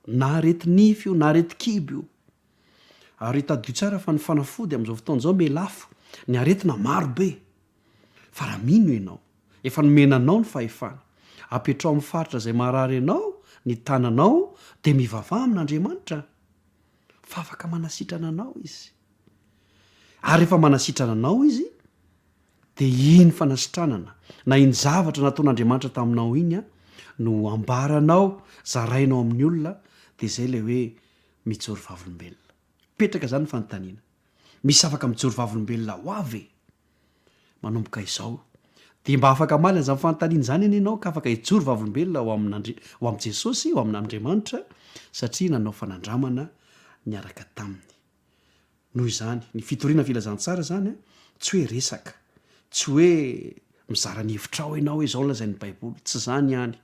Na areti-nify io, na areti-kibo io. Ary tadidio tsara fa ny fanafody amin'izao fotoana izao miha lafo, ny aretina maro be. Fa raha mino ianao, efa nomena anao ny fahefana, apetraho amin'ny faritra izay maharary anao ny tananao dia mivavaha amin'Andriamanitra fa afaka manasitrana anao Izy. Ary rehefa manasitrana anao Izy dia iny fanasitranana na iny zavatra nataon'Andriamanitra taminao iny no ambaranao, zarainao amin'ny olona, dia izay ilay hoe mijoro vavolombelona. Mipetraka izany ny fanontaniana, misy afaka mijoro vavolombelona ho ahy ve? Manomboka izao, dia mba afaka hamaly an'izany fanontaniana izany anie ianao ka afaka hijoro vavolombelona ho amin'Andri-, ho amin'i Jesosy, ho amin'Andriamanitra, satria nanao fanandramana niaraka taminy. Noho izany, ny fitoriana filazantsara izany tsy hoe resaka, tsy hoe mizara ny hevitrao ianao hoe izao no lazain'ny Baiboly, tsy izany ihany,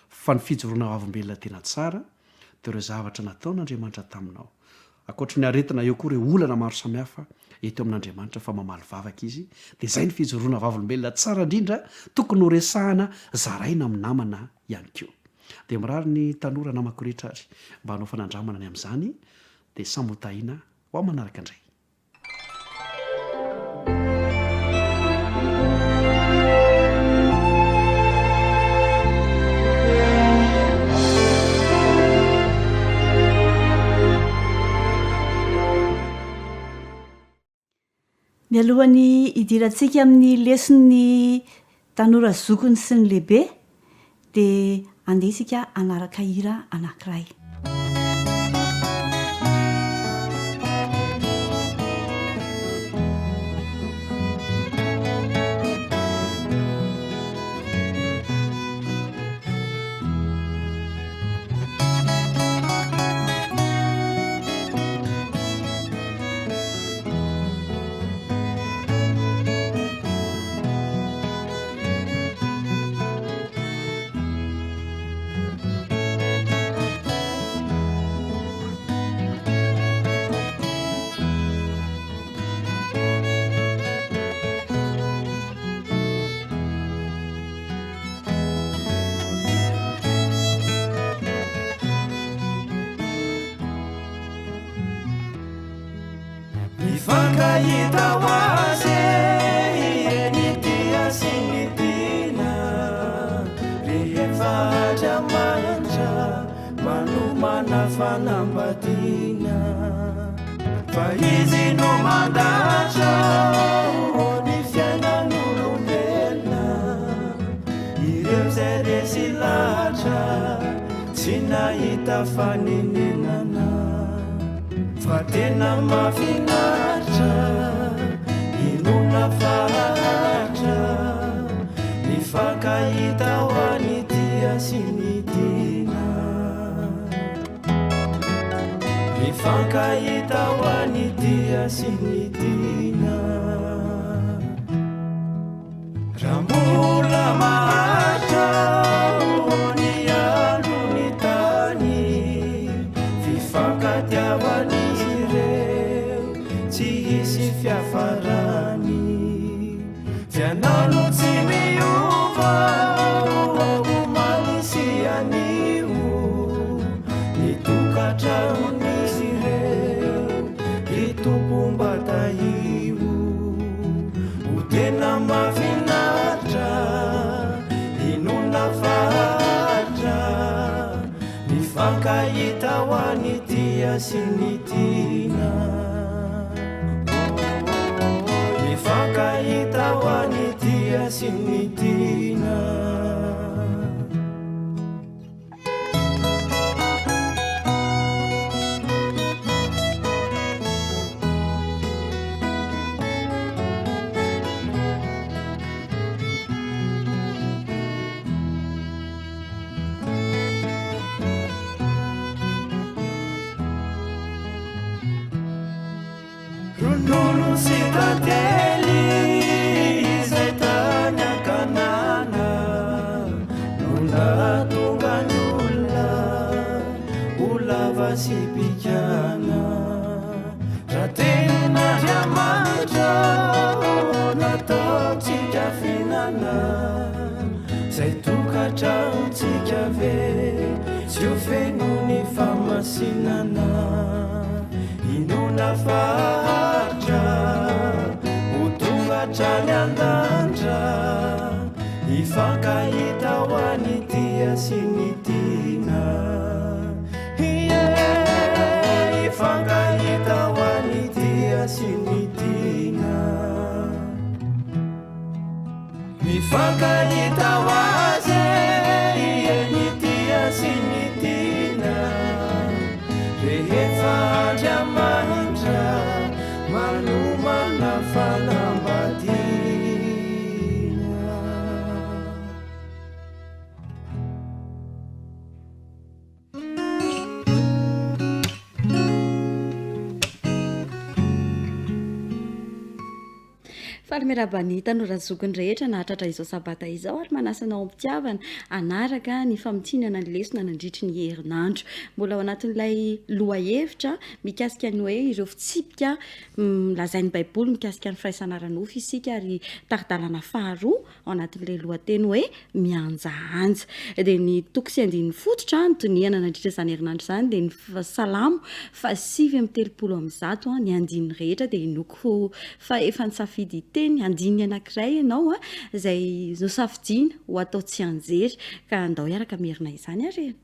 fa ny fijoroana vavolombelona tena tsara dia ireo zavatra nataon'Andriamanitra taminao. Ankoatry ny aretina, eo koa ireo olana maro samihafa eto amin'Andriamanitra fa mamaly vavaka Izy, dia izay ny fijoroana vavolombelona tsara indrindra tokony ho resahana, zaraina amin'ny namana ihany koa. Dia mirary ny tanora namako rehetra ary mba hanao fanandramana ny amin'izany Dia samy ho tahiana ho amin'ny manaraka indray. Mialohan'ny hidirantsika amin'ny leson'ny tanora zokiny sy ny lehibe dia andeha isika hanaraka hira anankiray. Mifankahita ho azy e, ny tia sy ny tiana Rehefa Andriamanitra manomana fanambadiana Fa Izy no mandahatra ny fiainan'olombelona Ireo izay resy lahatra tsy nahita fanenenana. Fa tena mahafinaritra, inoana fa haharitra, mifankahita ho an'ny tia sy ny tiana. Mifankahita ho an'ny tia sy ny tiana. Raha mbola maharitra ny andro ny tany, fifankatiavan'izy ireo tsy hisy fiafarany. Fianao no tsy miova omaly sy anio, ny tokantranon'izy ireo ry Tompo mba tahio. Ho tena mahafinaritra, inoana fa haharitra, mifankahita ho an'ny tia sy ny tiana. Mifankahita ho an'ny tia sy ny tiana. Ronono sy tantely izay tany an-kanana no nahatonga ny olona ho lava sy bikàna. Raha tenin'Andriamanitra nataontsika fihinana, izay tokantranontsika ve tsy ho feno ny fahamasinana? Inoana fa haharitra ho tonga hatrany an-danitra, hifankahita ho an'ny tia sy ny tiana. Ie, hifankahita ho an'ny tia sy ny tiana. Mifankahita ho azy e, ny tia sy ny tiana Rehefa Andriamanitra manomana fanambadiana. Faly miarahaba ny tanora zokiny rehetra nahatratra izao sabata izao ary manasa anao am-pitiavana hanaraka ny famintinana ny lesona nandritry ny herinandro. Mbola ao anatin'ilay lohahevitra mikasika ny hoe ireo fitsipika lazain'ny Baiboly mikasika ny firaisana ara-nofo isika ary tari-dalana faharoa ao anatin'ilay lohateny hoe mihanjahanja. Dia ny toko sy andininy fototra nodinihana nandritra izany herinandro izany dia ny Salamo faha 139, ny andininy rehetra dia inoako fa efa nisafidy teny andininy anankiray ianao izay nosafidiana ho atao tsianjery ka andao hiaraka hamerina izany ary e.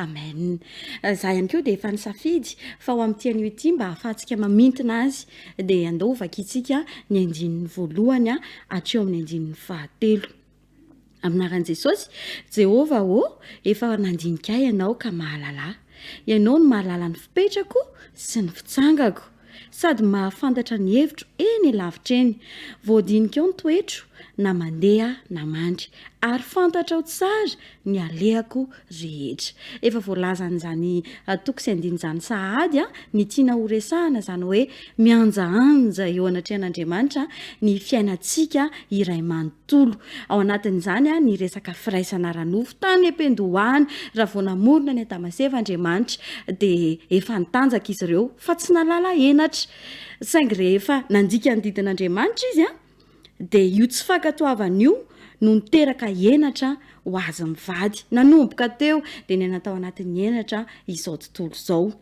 Amen. Za ihany koa dia efa nisafidy fa ho amin'ity anio ity mba hahafahantsika mamintina azy dia andao ho vakintsika ny andininy voalohany hatreo amin'ny andininy fahatelo. Amin'ny anaran'i Jesosy, Jehovah ô, efa nandinika ahy ianao ka mahalala. Ianao no mahalala ny fipetrako sy ny fitsangako. Sady mahafantatra ny hevitro eny lavitra eny. Voadinikao ny toetro, na mandeha na mandry, ary fantatrao tsara ny alehako rehetra. Efa voalazan'izany toko sy andininy izany sahady ny tiana horesahana, izany hoe mihanjahanja eo anatrehan'Andriamanitra ny fiainantsika iray manontolo. Ao anatin'izany ny resaka firaisana ara-nofo tany am-piandohana, raha vao namorona an'i Adama sy Eva Andriamanitra dia efa nitanjaka izy ireo fa tsy nahalala henatra. Saingy rehefa nandika ny didin'Andriamanitra izy dia io tsy fankatoavana io no niteraka henatra ho azy mivady. Nanomboka teo dia niaina tao anatin'ny henatra izao tontolo izao.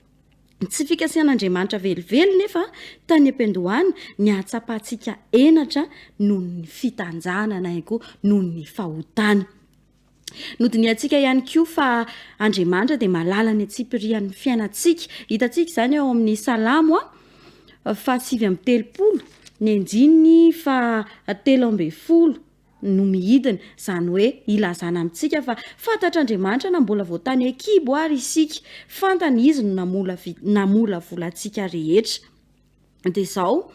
Tsy fikasihan'Andriamanitra velively nefa tany am-piandohana ny hahatsapantsika henatra noho ny fitanjahana na ihany koa noho ny fahotana. Nodinihantsika ihany koa fa Andriamanitra dia mahalala ny antsipirian'ny fiainantsika. Hitantsika izany ao amin'ny Salamo faha 39, ny andininy faha 13. no mihidina, izany hoe ilazana amintsika fa fantatr'Andriamanitra na mbola vao tany an-kibo ary isika, fantany Izy no namolavola antsika rehetra. Dia izao,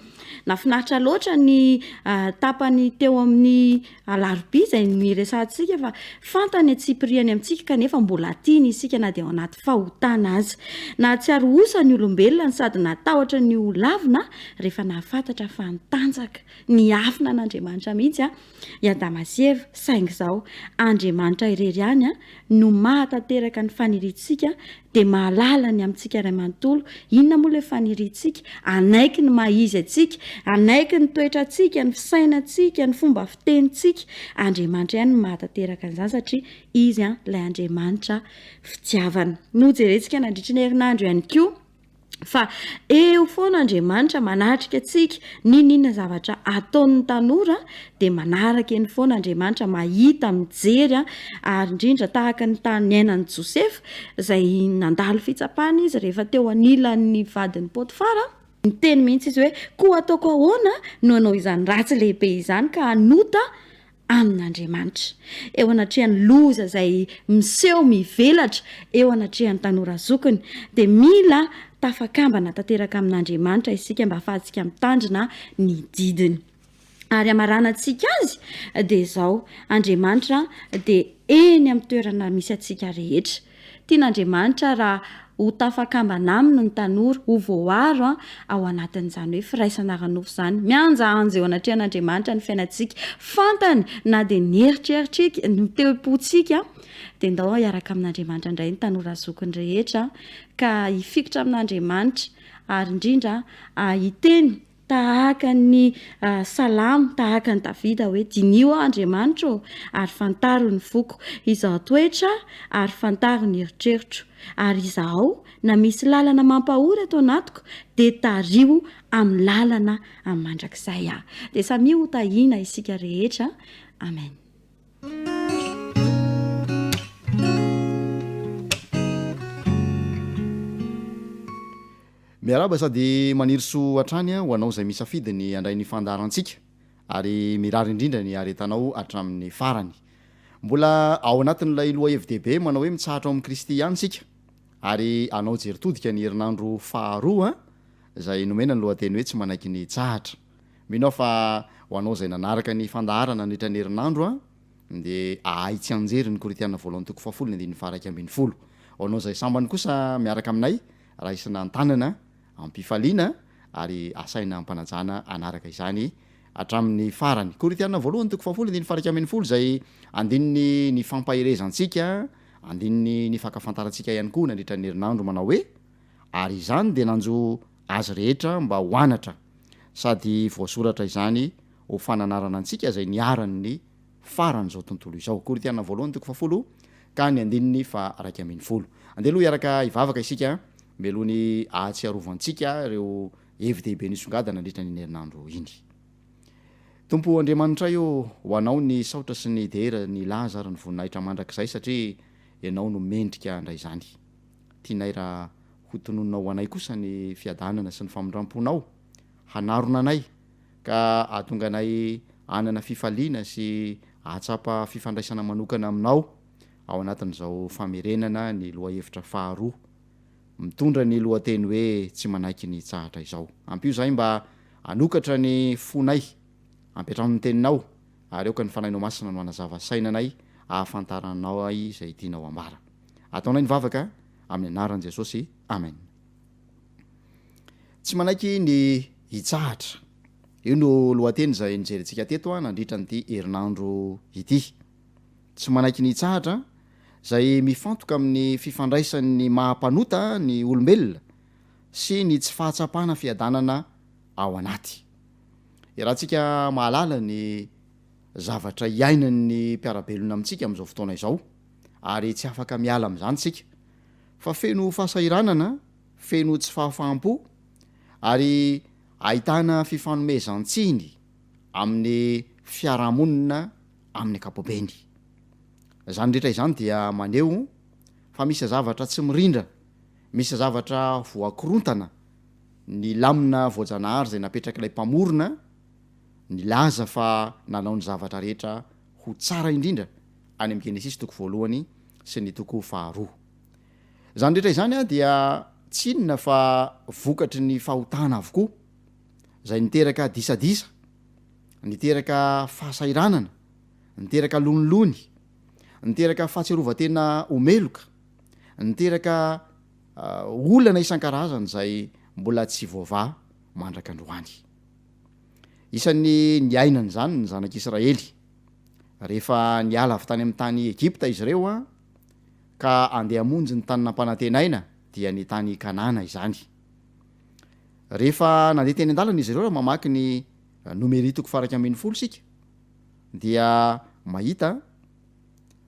nahafinaritra loatra ny tapany teo amin'ny alarobia izay niresahantsika fa fantany antsipiriany amintsika kanefa mbola tiany isika na dia ao anaty fahotana aza. Nahatsiaro osa ny olombelona no sady natahotra ny ho lavina rehefa nahafantatra fa nitanjaka, niafina an'Andriamanitra mihitsy i Adama sy Eva, saingy izao, Andriamanitra irery ihany no mahatanteraka ny faniriantsika dia mahalala ny amintsika iray manontolo. Inona moa ilay faniriantsika? Hanaiky ny maha izy antsika, hanaiky ny toetrantsika, ny fisainantsika, ny fomba fitenintsika. Andriamanitra ihany no mahatanteraka an'izany satria Izy ilay Andriamanitra fitiavana. Nojerentsika nandritry ny herinandro ihany koa. Fa eo foana Andriamanitra manatrika antsika, n'inon'inona zavatra ataon'ny tanora dia manaraka eny foana Andriamanitra, mahita, mijery ary indrindra tahaka ny tany niainan'i Josefa izay nandalo fitsapana izy rehefa teo anilan'ny vadin'i Potifara, niteny mihitsy izy hoe koa ataoko ahoana no hanao izany ratsy lehibe izany ka hanota amin'Andriamanitra. Eo anatrehan'ny loza izay miseho mivelatra eo anatrehan'ny tanora zokiny, dia mila tafakambana tanteraka amin'Andriamanitra isika mba hahafahantsika mitandrina ny didiny. Ary hamaranantsika azy dia izao, Andriamanitra dia eny amin'ny toerana misy antsika rehetra. Tian'Andriamanitra raha ho tafakambana aminy ny tanora, ho voaro ao anatin'izany hoe firaisana ara-nofo izany. Mihanjahanja eo anatrehan'Andriamanitra ny fiainantsika. Fantany na dia ny eritreritrika, ny toe-pontsika, dia ndao hiaraka amin'Andriamanitra indray ny tanora zokiny rehetra ka hifikitra amin'Andriamanitra ary indrindra hiteny Tahaka ny Salamo, tahaka an'i Davida hoe, Diniho aho, Andriamanitra ô, ary fantaro ny foko. Izaho toetra aho, ary fantaro ny eritreritro. Ary izahao, na misy lalana mampahory ato anatiko, dia tariho amin'ny lalana amin'ny mandrakizay aho. Dia samia ho tahiana isika rehetra. Amen. Miarahaba sady maniry soa hatrany ho anao izay misafidy ny handray ny fandaharantsika ary mirary indrindra ny haharetanao hatramin'ny farany. Mbola ao anatin'ilay lohahevi-dehibe manao hoe mitsahatra ao amin'i Kristy ihany isika ary hanao jery todika ny herinandro faharoa izay nomena ny lohateny hoe tsy manaiky ny hitsahatra. Mino aho fa ho anao izay nanaraka ny fandaharana nandritra ny herinandro dia ahay tsianjery ny Korintiana voalohany toko fahafolo ny andininy faha 11. Ho anao izay sambany kosa miaraka aminay Raisina an-tanana am-pifaliana ary asaina am-panajana hanaraka izany hatramin'ny farany. Korintiana voalohany toko fahafolo andininy faha 11 izay andininy nifampaherezantsika, andininy nifankafantarantsika ihany koa nandritra ny herinandro manao hoe, Ary izany dia nanjo azy rehetra mba ho anatra, sady voasoratra izany ho fananarana antsika izay niharan'ny faran'izao tontolo izao. Korintiana voalohany toko fahafolo ka ny andininy faha 11. Andeha aloha hiaraka hivavaka isika mialoha ny hahatsiarovantsika ireo hevi-dehibe nisongadina nandritra an'iny herinandro iny. Tompo Andriamanitray ô, ho Anao ny saotra sy ny dera, ny laza ary ny voninahitra mandrakizay satria Ianao no mendrika handray izany. Tianay raha hotononinao ho anay kosa ny fiadanana sy ny famindram-ponao hanarona anay ka hahatonga anay hanana fifaliana sy hahatsapa fifandraisana manokana aminao ao anatin'izao famerenana ny lohahevitra faharoa mitondra ny lohateny hoe Tsy manaiky ny hitsahatra izao. Ampio izahay mba hanokatra ny fonay, ampiantrano ny Teninao, ary aoka ny Fanahinao Masina no hanazava saina anay hahafantaranao izay tianao hambara. Ataonay ny vavaka amin'ny anaran'i Jesosy. Amen. Tsy manaiky ny hitsahatra. Io no lohateny izay nijerentsika teto nandritra an'ity herinandro ity. Tsy manaiky ny hitsahatra, izay mifantoka amin'ny fifandraisan'ny maha mpanota ny olombelona sy ny tsy fahatsapana fiadanana ao anaty. Iarahantsika mahalala ny zavatra iainan'ny mpiara-belona amintsika amin'izao fotoana izao ary tsy afaka miala amin'izany isika fa feno fahasahiranana feno tsy fahafaham-po ary ahitana fifanomezan-tsiny amin'ny fiarahamonina amin'ny ankapobeny. Izany rehetra izany dia maneho fa misy zavatra tsy mirindra, misy zavatra voakorontana ny lamina voajanahary izay napetrak'ilay Mpamorona nilaza fa nanao ny zavatra rehetra. ho tsara indrindra any amin'ny Genesisy toko voalohany sy ny toko faharoa. Izany rehetra izany dia tsy inona fa vokatry ny fahotana avokoa, izay niteraka disadisa, niteraka fahasahiranana, niteraka lonilony, niteraka fahatsiarovan-tena ho meloka, niteraka olana isan-karazany izay mbola tsy voavaha mandraka androany. Isan'ny niainana izany ny zanak'Israely. Rehefa niala avy tany amin'ny tany Egypta izy ireo ka andeha hamonjy ny tany nampanantenaina, dia ny tany Kanana izany. Rehefa nandeha teny an-dalana izy ireo, raha mamaky ny Nomery toko faha-11 isika, dia mahita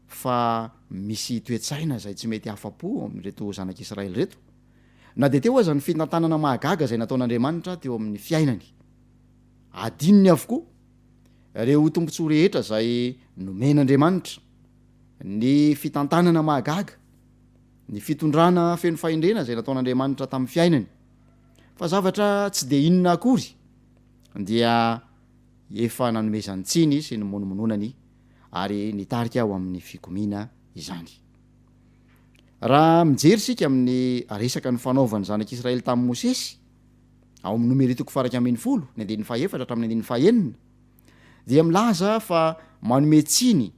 fa misy toe-tsaina izay tsy mety afa-po amin'ireto zanak'Israely ireto, na dia teo aza ny fitantanana mahagaga izay nataon'Andriamanitra teo amin'ny fiainany. Adinony avokoa ireo tombontsoa rehetra izay nomen'Andriamanitra, ny fitantanana mahagaga, ny fitondrana feno fahendrena izay nataon'Andriamanitra tamin'ny fiainany. Fa zavatra tsy dia inona akory dia efa nanomezany tsiny sy nimonomononany ary nitarika ho amin'ny fikomiana izany. Raha mijery isika amin'ny resaka nifanaovan'ny zanak'Israely tamin'i Mosesy, ao amin'ny Nomery toko faha-11, ny andininy fahaefatra hatramin'ny andininy fahaenina, dia milaza fa manome tsiny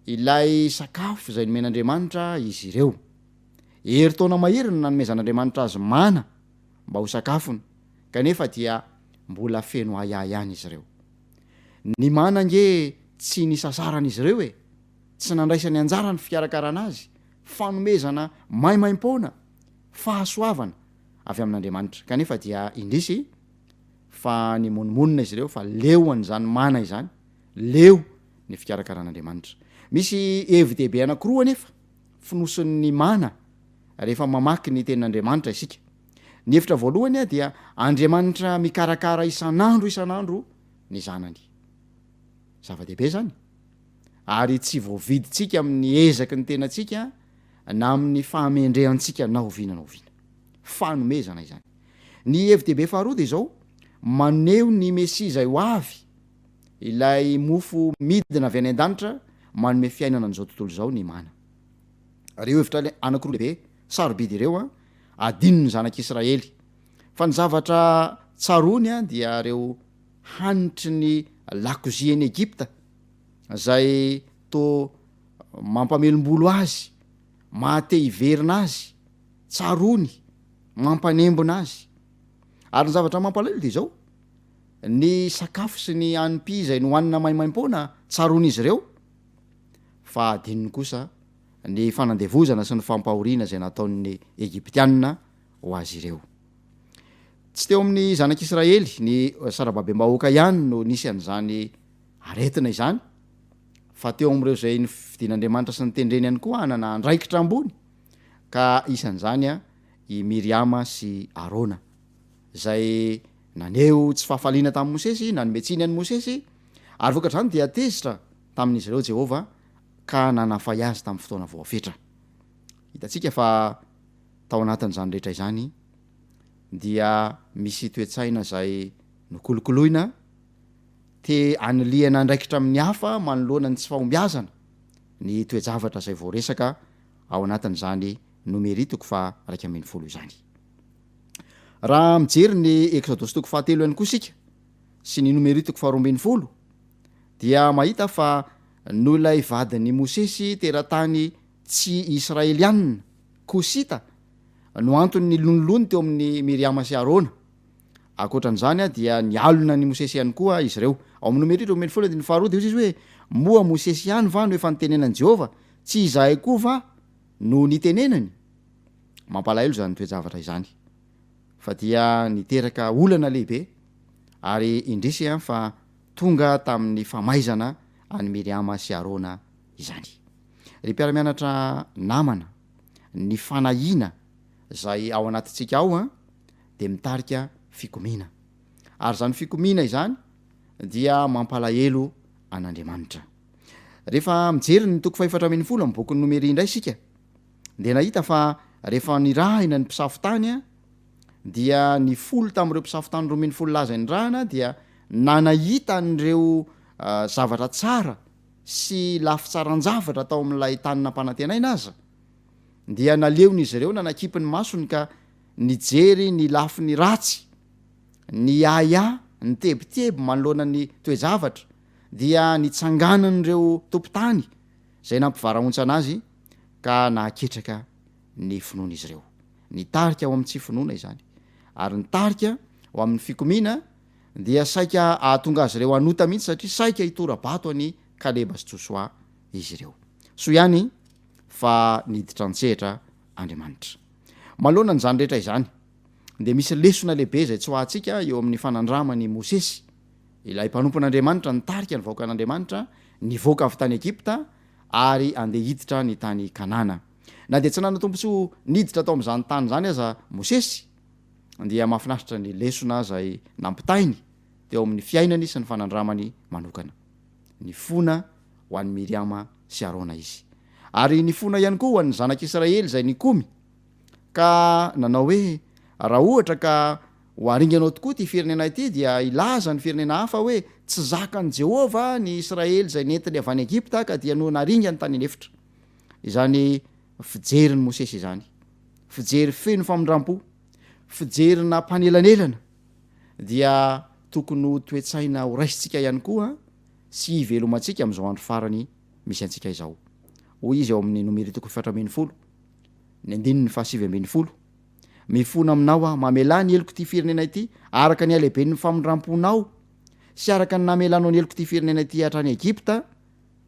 ilay sakafo izay nomen'Andriamanitra izy ireo. Herintaona mahery no nanomezan'Andriamanitra azy mana mba ho sakafony, kanefa dia mbola feno ahiahy ihany izy ireo. Ny mana ange tsy nisasaran'izy ireo e! Tsy nandraisany anjara ny fikarakarana azy, fanomezana maimaimpoana, fahasoavana avy amin'Andriamanitra. Kanefa dia indrisy fa nimonomonona izy ireo fa leo an'izany mana izany, leo ny fikarakaran'Andriamanitra. Misy hevi-dehibe anankiroa anefa fonosin'ny mana rehefa mamaky ny Tenin'Andriamanitra isika. Ny hevitra voalohany dia Andriamanitra mikarakara isan'andro isan'andro ny zanany. Zava-dehibe izany. Ary tsy voavidintsika amin'ny ezaky ny tenantsika na amin'ny fahamendrehantsika na oviana na oviana. Fanomezana izany. Ny hevi-dehibe faharoa dia izao, maneho ny Mesia izay ho avy, ilay mofo midina avy any an-danitra manome fiainana an'izao tontolo izao ny mana. Ireo hevitra anankiroa lehibe sarobidy ireo adinon'ny zanak'Israely. Fa ny zavatra tsaroany dia ireo hanitry ny lakozia eny Egypta izay toa mampamelom-bolo azy, maha-te hiverina azy, tsaroany, mampanembona azy. Ary ny zavatra mampalahelo dia izao, ny sakafo sy ny hanim-py izay nohanina maimaim-poana tsaroan'izy ireo, fa adinony kosa ny fanandevozana sy ny fampahoriana izay nataon'ny Egyptiana ho azy ireo. Tsy teo amin'ny zanak'Israely, ny sarababem-bahoaka ihany no nisy an'izany aretina izany, fa teo amin'ireo izay nofidin'Andriamanitra sy notendreny ihany koa hanana andraikitra ambony, ka isan'izany i Miriama sy Arona, izay naneho tsy fahafaliana tamin'i Mosesy, nanome tsiny an'i Mosesy, ary vokatr'izany dia tezitra tamin'izy ireo Jehovah ka nanafay azy tamin'ny fotoana voafetra. Hitantsika fa tao anatin'izany rehetra izany dia misy toe-tsaina izay nokolokoloina, te hanilihana andraikitra amin'ny hafa manoloana ny tsy fahombiazana ny toe-javatra izay voaresaka ao anatin'izany Nomery toko faha-11 izany. Raha mijery ny Eksodosy toko fahatelo ihany koa isika sy ny Nomery toko faharoambinifolo dia mahita fa noho ilay vadin'i Mosesy teratany tsy Israelianina, Kosita, no antony nilonilony teo amin'i Miriama sy Arona. Ankoatra an'izany dia nialona an'i Mosesy ihany koa izy ireo. Ao amin'ny Nomery 12 andininy faharoa dia hoy izy hoe, Moa Mosesy ihany va no efa nitenenan'i Jehovah? Tsy izahay koa va no nitenenany? Mampalahelo izany toe-javatra izany, fa dia niteraka olana lehibe, ary indrisy fa tonga tamin'ny famaizana an'i Miriama sy Arona izany. Ry mpiara-mianatra namana, ny fanahiana izay ao anatintsika ao dia mitarika fikomiana. Ary izany fikomiana izany dia mampalahelo an'Andriamanitra. Rehefa mijery ny toko fahefatra ambin'ny folo amin'ny bokin'ny Nomery indray isika, dia nahita fa rehefa nirahina ny mpisafo tany, dia ny folo tamin'ireo mpisafo tany 12 lahy izay nirahina dia nanahita an'ireo zavatra tsara. sy lafitsaran-javatra tao amin'ilay tany nampanantenaina aza, dia naleon'izy ireo nanakipy ny masony ka nijery ny lafiny ratsy, niahiahy, nitebiteby manoloana ny toe-javatra, dia nitsanganan'ireo tompon-tany izay nampivarahontsana azy ka nahaketraka ny finoan'izy ireo. Nitarika ho amin'ny tsy finoana izany, ary nitarika ho amin'ny fikomiana dia saika hahatonga azy ireo hanota mihitsy satria saika hitora-bato an'i Kaleba sy Josoa izy ireo. Soa ihany fa niditra an-tsehatra Andriamanitra. Manoloana an'izany rehetra izany, dia misy lesona lehibe izay tsoahantsika eo amin'ny fanandraman'i Mosesy, ilay mpanompon'Andriamanitra nitarika ny vahoakan'Andriamanitra nivoaka avy tany Egypta ary handeha hiditra ny tany Kanana. Na dia tsy nanan-tombontsoa niditra tao amin'izany tany izany aza Mosesy, dia mahafinaritra ny lesona izay nampitainy teo amin'ny fiainany sy ny fanandramany manokana. Nifona ho an'i Miriama sy Arona izy. Ary nifona ihany koa ho an'ny zanak'Israely izay nikomy, ka nanao hoe, Raha ohatra ka ho aringanao tokoa ity firenena ity, dia hilaza ny firenena hafa hoe, 'Tsy zakan'i Jehovah ny Israely izay nentiny avy any Egypta, ka dia naringany tany an'efitra. Izany fijerin'i Mosesy izany, fijery feno famindram-po, fijerina mpanelanelana, dia tokony ho toe-tsaina horaisintsika ihany koa sy hivelomantsika amin'izao andro farany misy antsika izao. Hoy izy ao amin'ny Nomery toko 14, ny andininy faha-19, Mifona aminao aho, mamelà ny helok'ity firenena ity, araka ny halehiben'ny famindram-ponao sy araka ny namelanao ny helok'ity firenena ity hatrany Egypta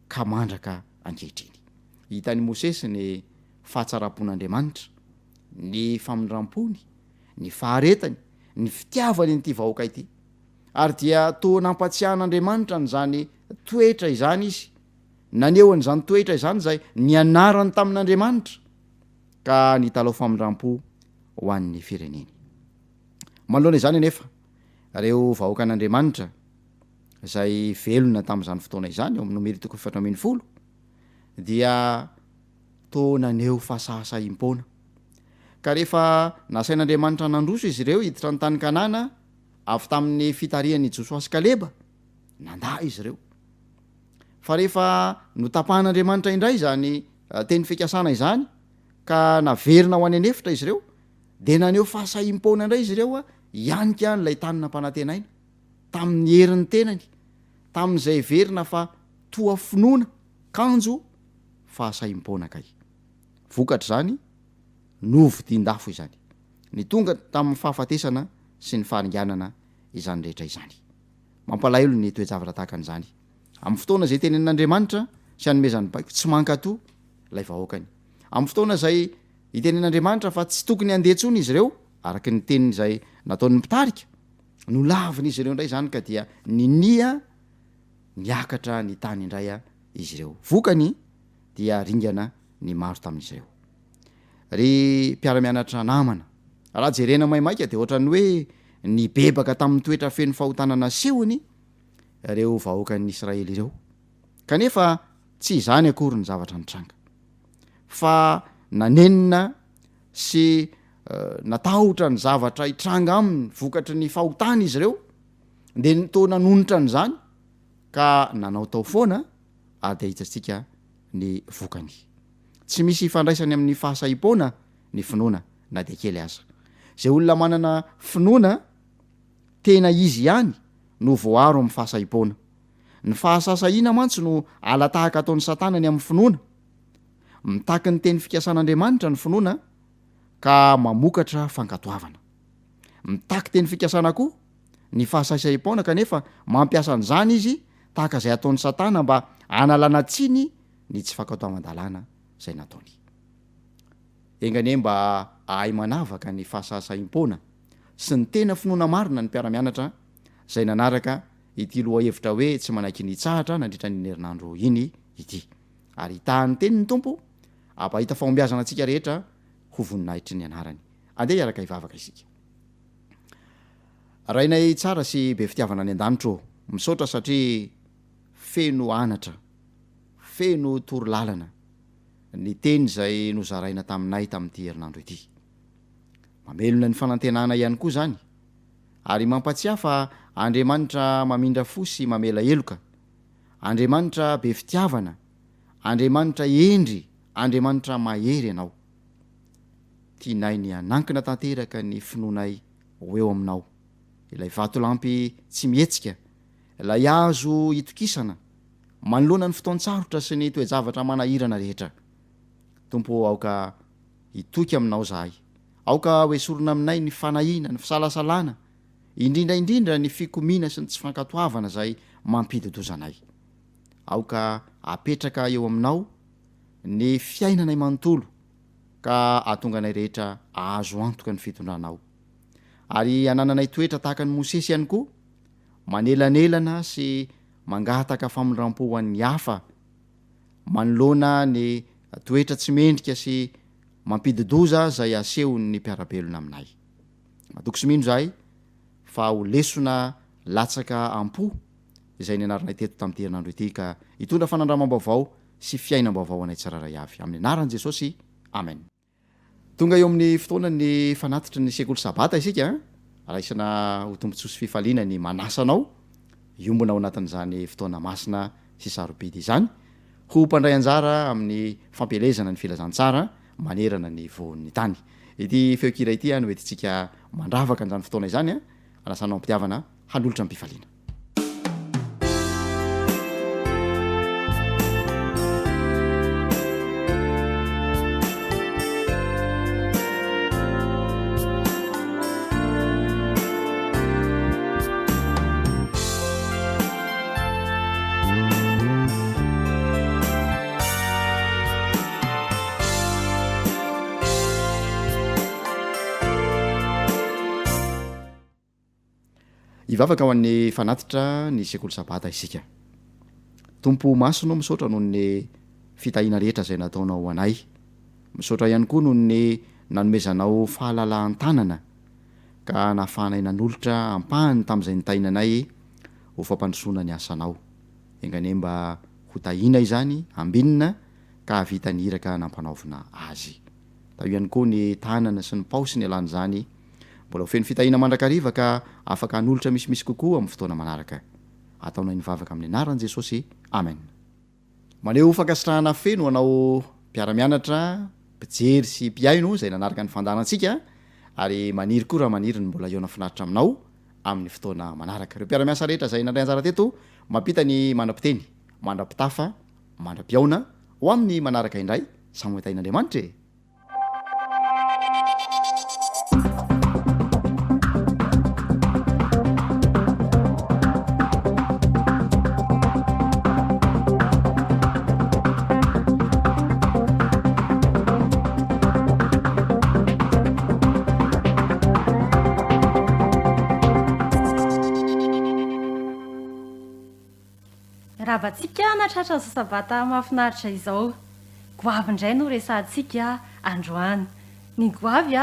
ka mandraka ankehitriny. Hitan'i Mosesy ny fahatsaram-pon'Andriamanitra, ny famindram-pony, ny faharetany, ny fitiavany an'ity vahoaka ity. Ary dia toa nampatsiahin'Andriamanitra an'izany toetra izany izy, naneho an'izany toetra izany izay nianarany tamin'Andriamanitra, ka nitalao famindram-po ho an'ny fireneny. Manoloana izany anefa, ireo vahoakan'Andriamanitra izay velona tamin'izany fotoana izany, eo amin'ny Nomery toko 14, dia toa naneho fahasahisahiam-poana. Ka rehefa nasain'Andriamanitra nandroso izy ireo hiditra ny tany Kanana, avy tamin'ny fitarihan'i Josoa sy Kaleba, nandà izy ireo. Fa rehefa notapahan'Andriamanitra indray izany teny fikasana izany, ka naverina ho any an'efitra izy ireo, dia naneho fahasahiam-poana indray izy ireo hianika an'ilay tany nampanantenaina, tamin'ny herin'ny tenany, tamin'izay heverina fa toa finoana, kanjo fahasahiam-poana kay. Vokatr'izany, novidian-dafo izany. Nitonga tamin'ny fahafatesana sy ny faharinganana izany rehetra izany. Mampalahelo ny toe-javatra tahaka an'izany. Amin'ny fotoana izay itenenin'Andriamanitra sy anomezany baiko, tsy mankatò ilay vahoakany. Amin'ny fotoana izay itenen'Andriamanitra fa tsy tokony handeha intsony izy ireo, araka ny teny izay nataon'ny mpitarika, nolavin'izy ireo indray izany ka dia ninia niakatra ny tany indray izy ireo. Vokany dia ringana ny maro tamin'izy ireo. Ry mpiara-mianatra namana, raha jerena maimaika dia ohatran'ny hoe nibebaka tamin'ny toetra feno fahotana nasehony ireo vahoakan'ny Israely ireo. Kanefa tsy izany akory ny zavatra nitranga. Fa nanenina sy natahotra ny zavatra hitranga aminy vokatry ny fahotany izy ireo, dia toa nanonitra an'izany ka nanaotao foana ary dia hitantsika ny vokany. Tsy misy ifandraisany amin'ny fahasahiam-poana ny finoana na dia kely aza. Izay olona manana finoana tena izy ihany no voaaro amin'ny fahasahiam-poana. Ny fahasasahiana mantsy no ala-tahaka ataon'i Satana ny amin'ny finoana. Mitaky ny teny fikasan'Andriamanitra ny finoana ka mamokatra fankatoavana. Mitaky teny fikasana koa ny fahasahisahiam-poana kanefa mampiasa an'izany izy tahaka izay ataon'i Satana mba hanalana tsiny ny tsy fankatoavan-dalàna izay nataony. Enga anie mba hahay manavaka ny fahasahisahiam-poana sy ny tena finoana marina ny mpiara-mianatra izay nanaraka ity lohahevitra hoe tsy manaiky ny hitsahatra nandritra an'iny herinandro iny ity. Ary hitaha ny teniny ny Tompo hampahita fahombiazana antsika rehetra ho voninahitry ny anarany. Andeha hiaraka hivavaka isika. Rainay tsara sy be fitiavana any an-danitra ô, misaotra satria feno anatra, feno torolalana ny teny izay nozaraina taminay tamin'ity herinandro ity. Mamelona ny fanantenana ihany koa izany ary mampatsiahy fa Andriamanitra mamindra fo sy mamela heloka. Andriamanitra be fitiavana, Andriamanitra hendry, Andriamanitra mahery Ianao. Tianay ny hanankina tanteraka ny finoanay ho eo Aminao, ilay vatolampy tsy mihetsika, ilay azo itokisana manoloana ny fotoan-tsarotra sy ny toe-javatra manahirana rehetra. Tompo ô, aoka hitoky Aminao izahay. Aoka hoesorina aminay ny fanahiana, ny fisalasalana, indrindra indrindra ny fikomiana sy ny tsy fankatoavana izay mampidi-doza anay. Aoka apetraka eo Aminao ny fiainanay manontolo ka ahatonga anay rehetra ahazo antoka ny fitondranao. Ary hanananay toetra tahaka an'i Mosesy ihany koa, manelanelana sy mangataka famindrampo ho an'ny hafa manoloana ny toetra tsy mendrika sy mampidi-doza izay asehon'ny mpiara-belona aminay. Matoky sy mino izahay fa ho lesona latsaka am-po izay nianaranay teto tamin'ity herinandro ity ka hitondra fanandramam-baovao sy fiainam-baovao anay tsirairay avy. Amin'ny anaran'i Jesosy, Amen. Tonga eo amin'ny fotoanan'ny fanatitry ny sekoly Sabata isika. Raisina ho tombontsoa sy fifaliana ny manasa anao hiombona ao anatin'izany fotoana masina sy sarobidy izany, ho mpandray anjara amin'ny fampielezana ny filazantsara manerana ny vohon'ny tany. Ity feon-kira ity no entintsika mandravaka an'izany fotoana izany, anasanao am-pitiavana hanolotra am-pifaliana. Hivavaka ho an'ny fanatitra ny sekoly sabata isika. Tompo masina o misaotra noho ny fitahiana rehetra izay nataonao ho anay. Misaotra ihany koa noho ny nanomezanao fahalalahan-tanana ka nahafahanay nanolotra ampahany tamin'izay nitahiana anay ho fampandrosoana ny asanao. Enga anie mba ho tahiana izany, ambinina, ka hahavita ny iraka nampanaovina azy. Tahio ihany koa ny tanana sy ny paosy nialan'izany. Mbola ho feno fitahiana mandrakariva ka afaka hanolotra misimisy kokoa amin'ny fotoana manaraka. Ataonay ny vavaka amin'ny anaran'i Jesosy. Amen. Maneho fankasitrahana feno anao mpiara-mianatra, mpijery sy mpihaino izay nanaraka ny fandaharantsika ary maniry koa raha maniry ny mbola hihaona finaritra aminao amin'ny fotoana manaraka. Ireo mpiara-miasa rehetra izay nandray anjara teto mampita ny manam-piteny, mandra-pitafa, mandra-pihaona ho amin'ny manaraka indray, samy ho tahin'Andriamanitra e! Miarahaba antsika nahatratra izao sabata mahafinaritra izao. Goavy indray no resahantsika androany. Ny goavy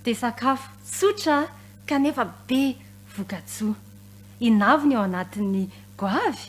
dia sakafo tsotra kanefa be vokatsoa. Inona avy ny ao anatin'ny goavy?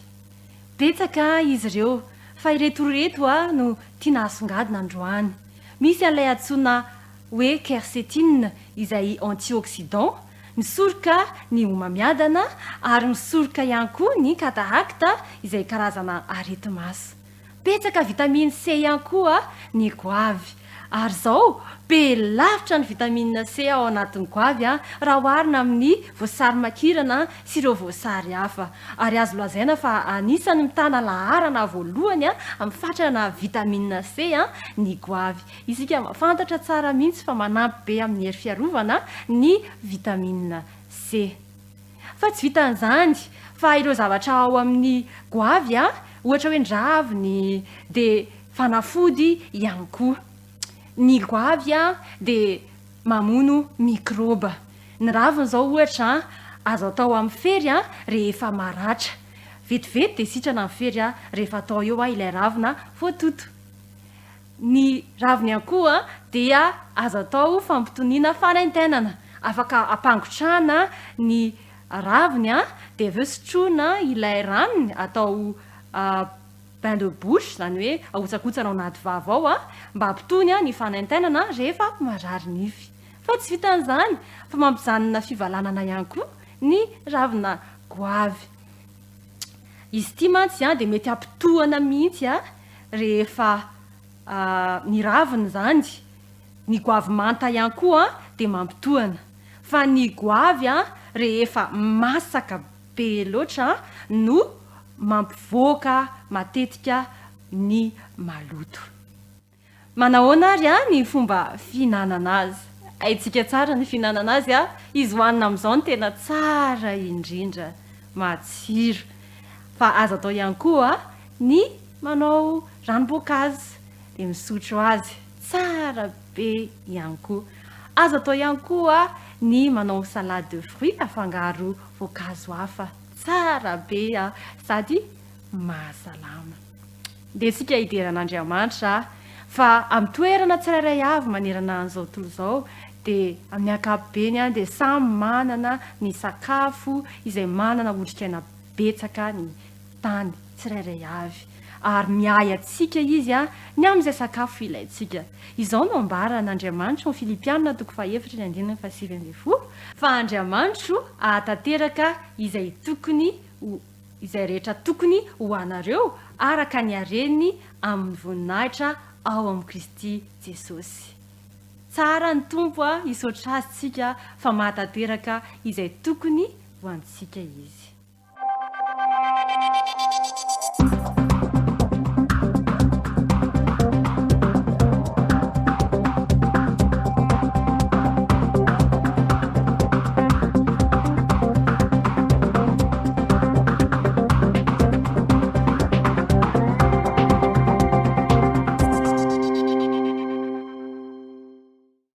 Betsaka izy ireo fa ireto roa ireto no tiana hasongadina androany. Misy an'ilay antsoina hoe quercétine izay antioxydant, misoroka ny homamiadana ary misoroka ihany koa ny cataracte izay karazana areti-maso. Betsaka vitamine C ihany koa ny goavy. Ary izao, be lavitra ny vitamine C ao anatin'ny goavy raha oharina amin'ny voasary makirana sy ireo voasary hafa. Ary azo lazaina fa anisan'ny mitana laharana voalohany amin'ny fatrana vitamine C ny goavy. Isika mahafantatra tsara mihitsy fa manampy be amin'ny hery fiarovana ny vitamine C. Fa tsy vitan'izany fa ireo zavatra ao amin'ny goavy, ohatra hoe ny raviny, dia fanafody ihany koa. Ny goavy dia mamono mikraoba. Ny raviny izao ohatra azo atao amin'ny fery rehefa maratra. Vetivety dia sitrana ny fery rehefa atao eo ilay ravina voatoto. Ny raviny ihany koa dia azo atao fampitoniana fanaintainana. Afaka ampangotrahana ny raviny dia avy eo sotroina ilay ranony atao bain de bouche, izany hoe ahotsakotsana ao anaty vava ao mba hampitony ny fanaintainana rehefa marary nify. Fa tsy vitan'izany fa mampijanona fivalanana ihany koa ny ravina goavy. Izy ity mantsy dia mety hampitohana mihitsy rehefa ny raviny izany. Ny goavy manta ihany koa dia mampitohana. Fa ny goavy rehefa masaka be loatra no mampivoaka matetika ny maloto. Manahoana ary ny fomba fihinanana azy? Haintsika tsara ny fihinanana azy, izy hohanina amin'izao no tena tsara indrindra, matsiro. Fa azo atao ihany koa ny manao ranom-boankazo dia misotro azy, tsara be ihany koa. Azo atao ihany koa ny manao salade de fruits afangaro voankazo hafa, tsara be sady mahasalama. Ndeha isika hidera an'Andriamanitra fa amin'ny toerana tsirairay avy manerana an'izao tontolo izao dia amin'ny ankapobeny dia samy manana ny sakafo izay manana otrikaina betsaka ny tany tsirairay avy ary miahy antsika Izy ny amin'izay sakafo ilaintsika. Izao no ambaran'Andriamanitra ao Filipiana toko fahefatra ny andininy fahasivy ambin'ny folo, Fa Andriamanitro hahatanteraka izay tokony ho izay rehetra tokony ho anareo araka ny hareny amin'ny voninahitra ao amin'i Kristy Jesosy. Tsara ny Tompo a, hisaotra Azy tsika fa mahatanteraka izay tokony ho antsika Izy.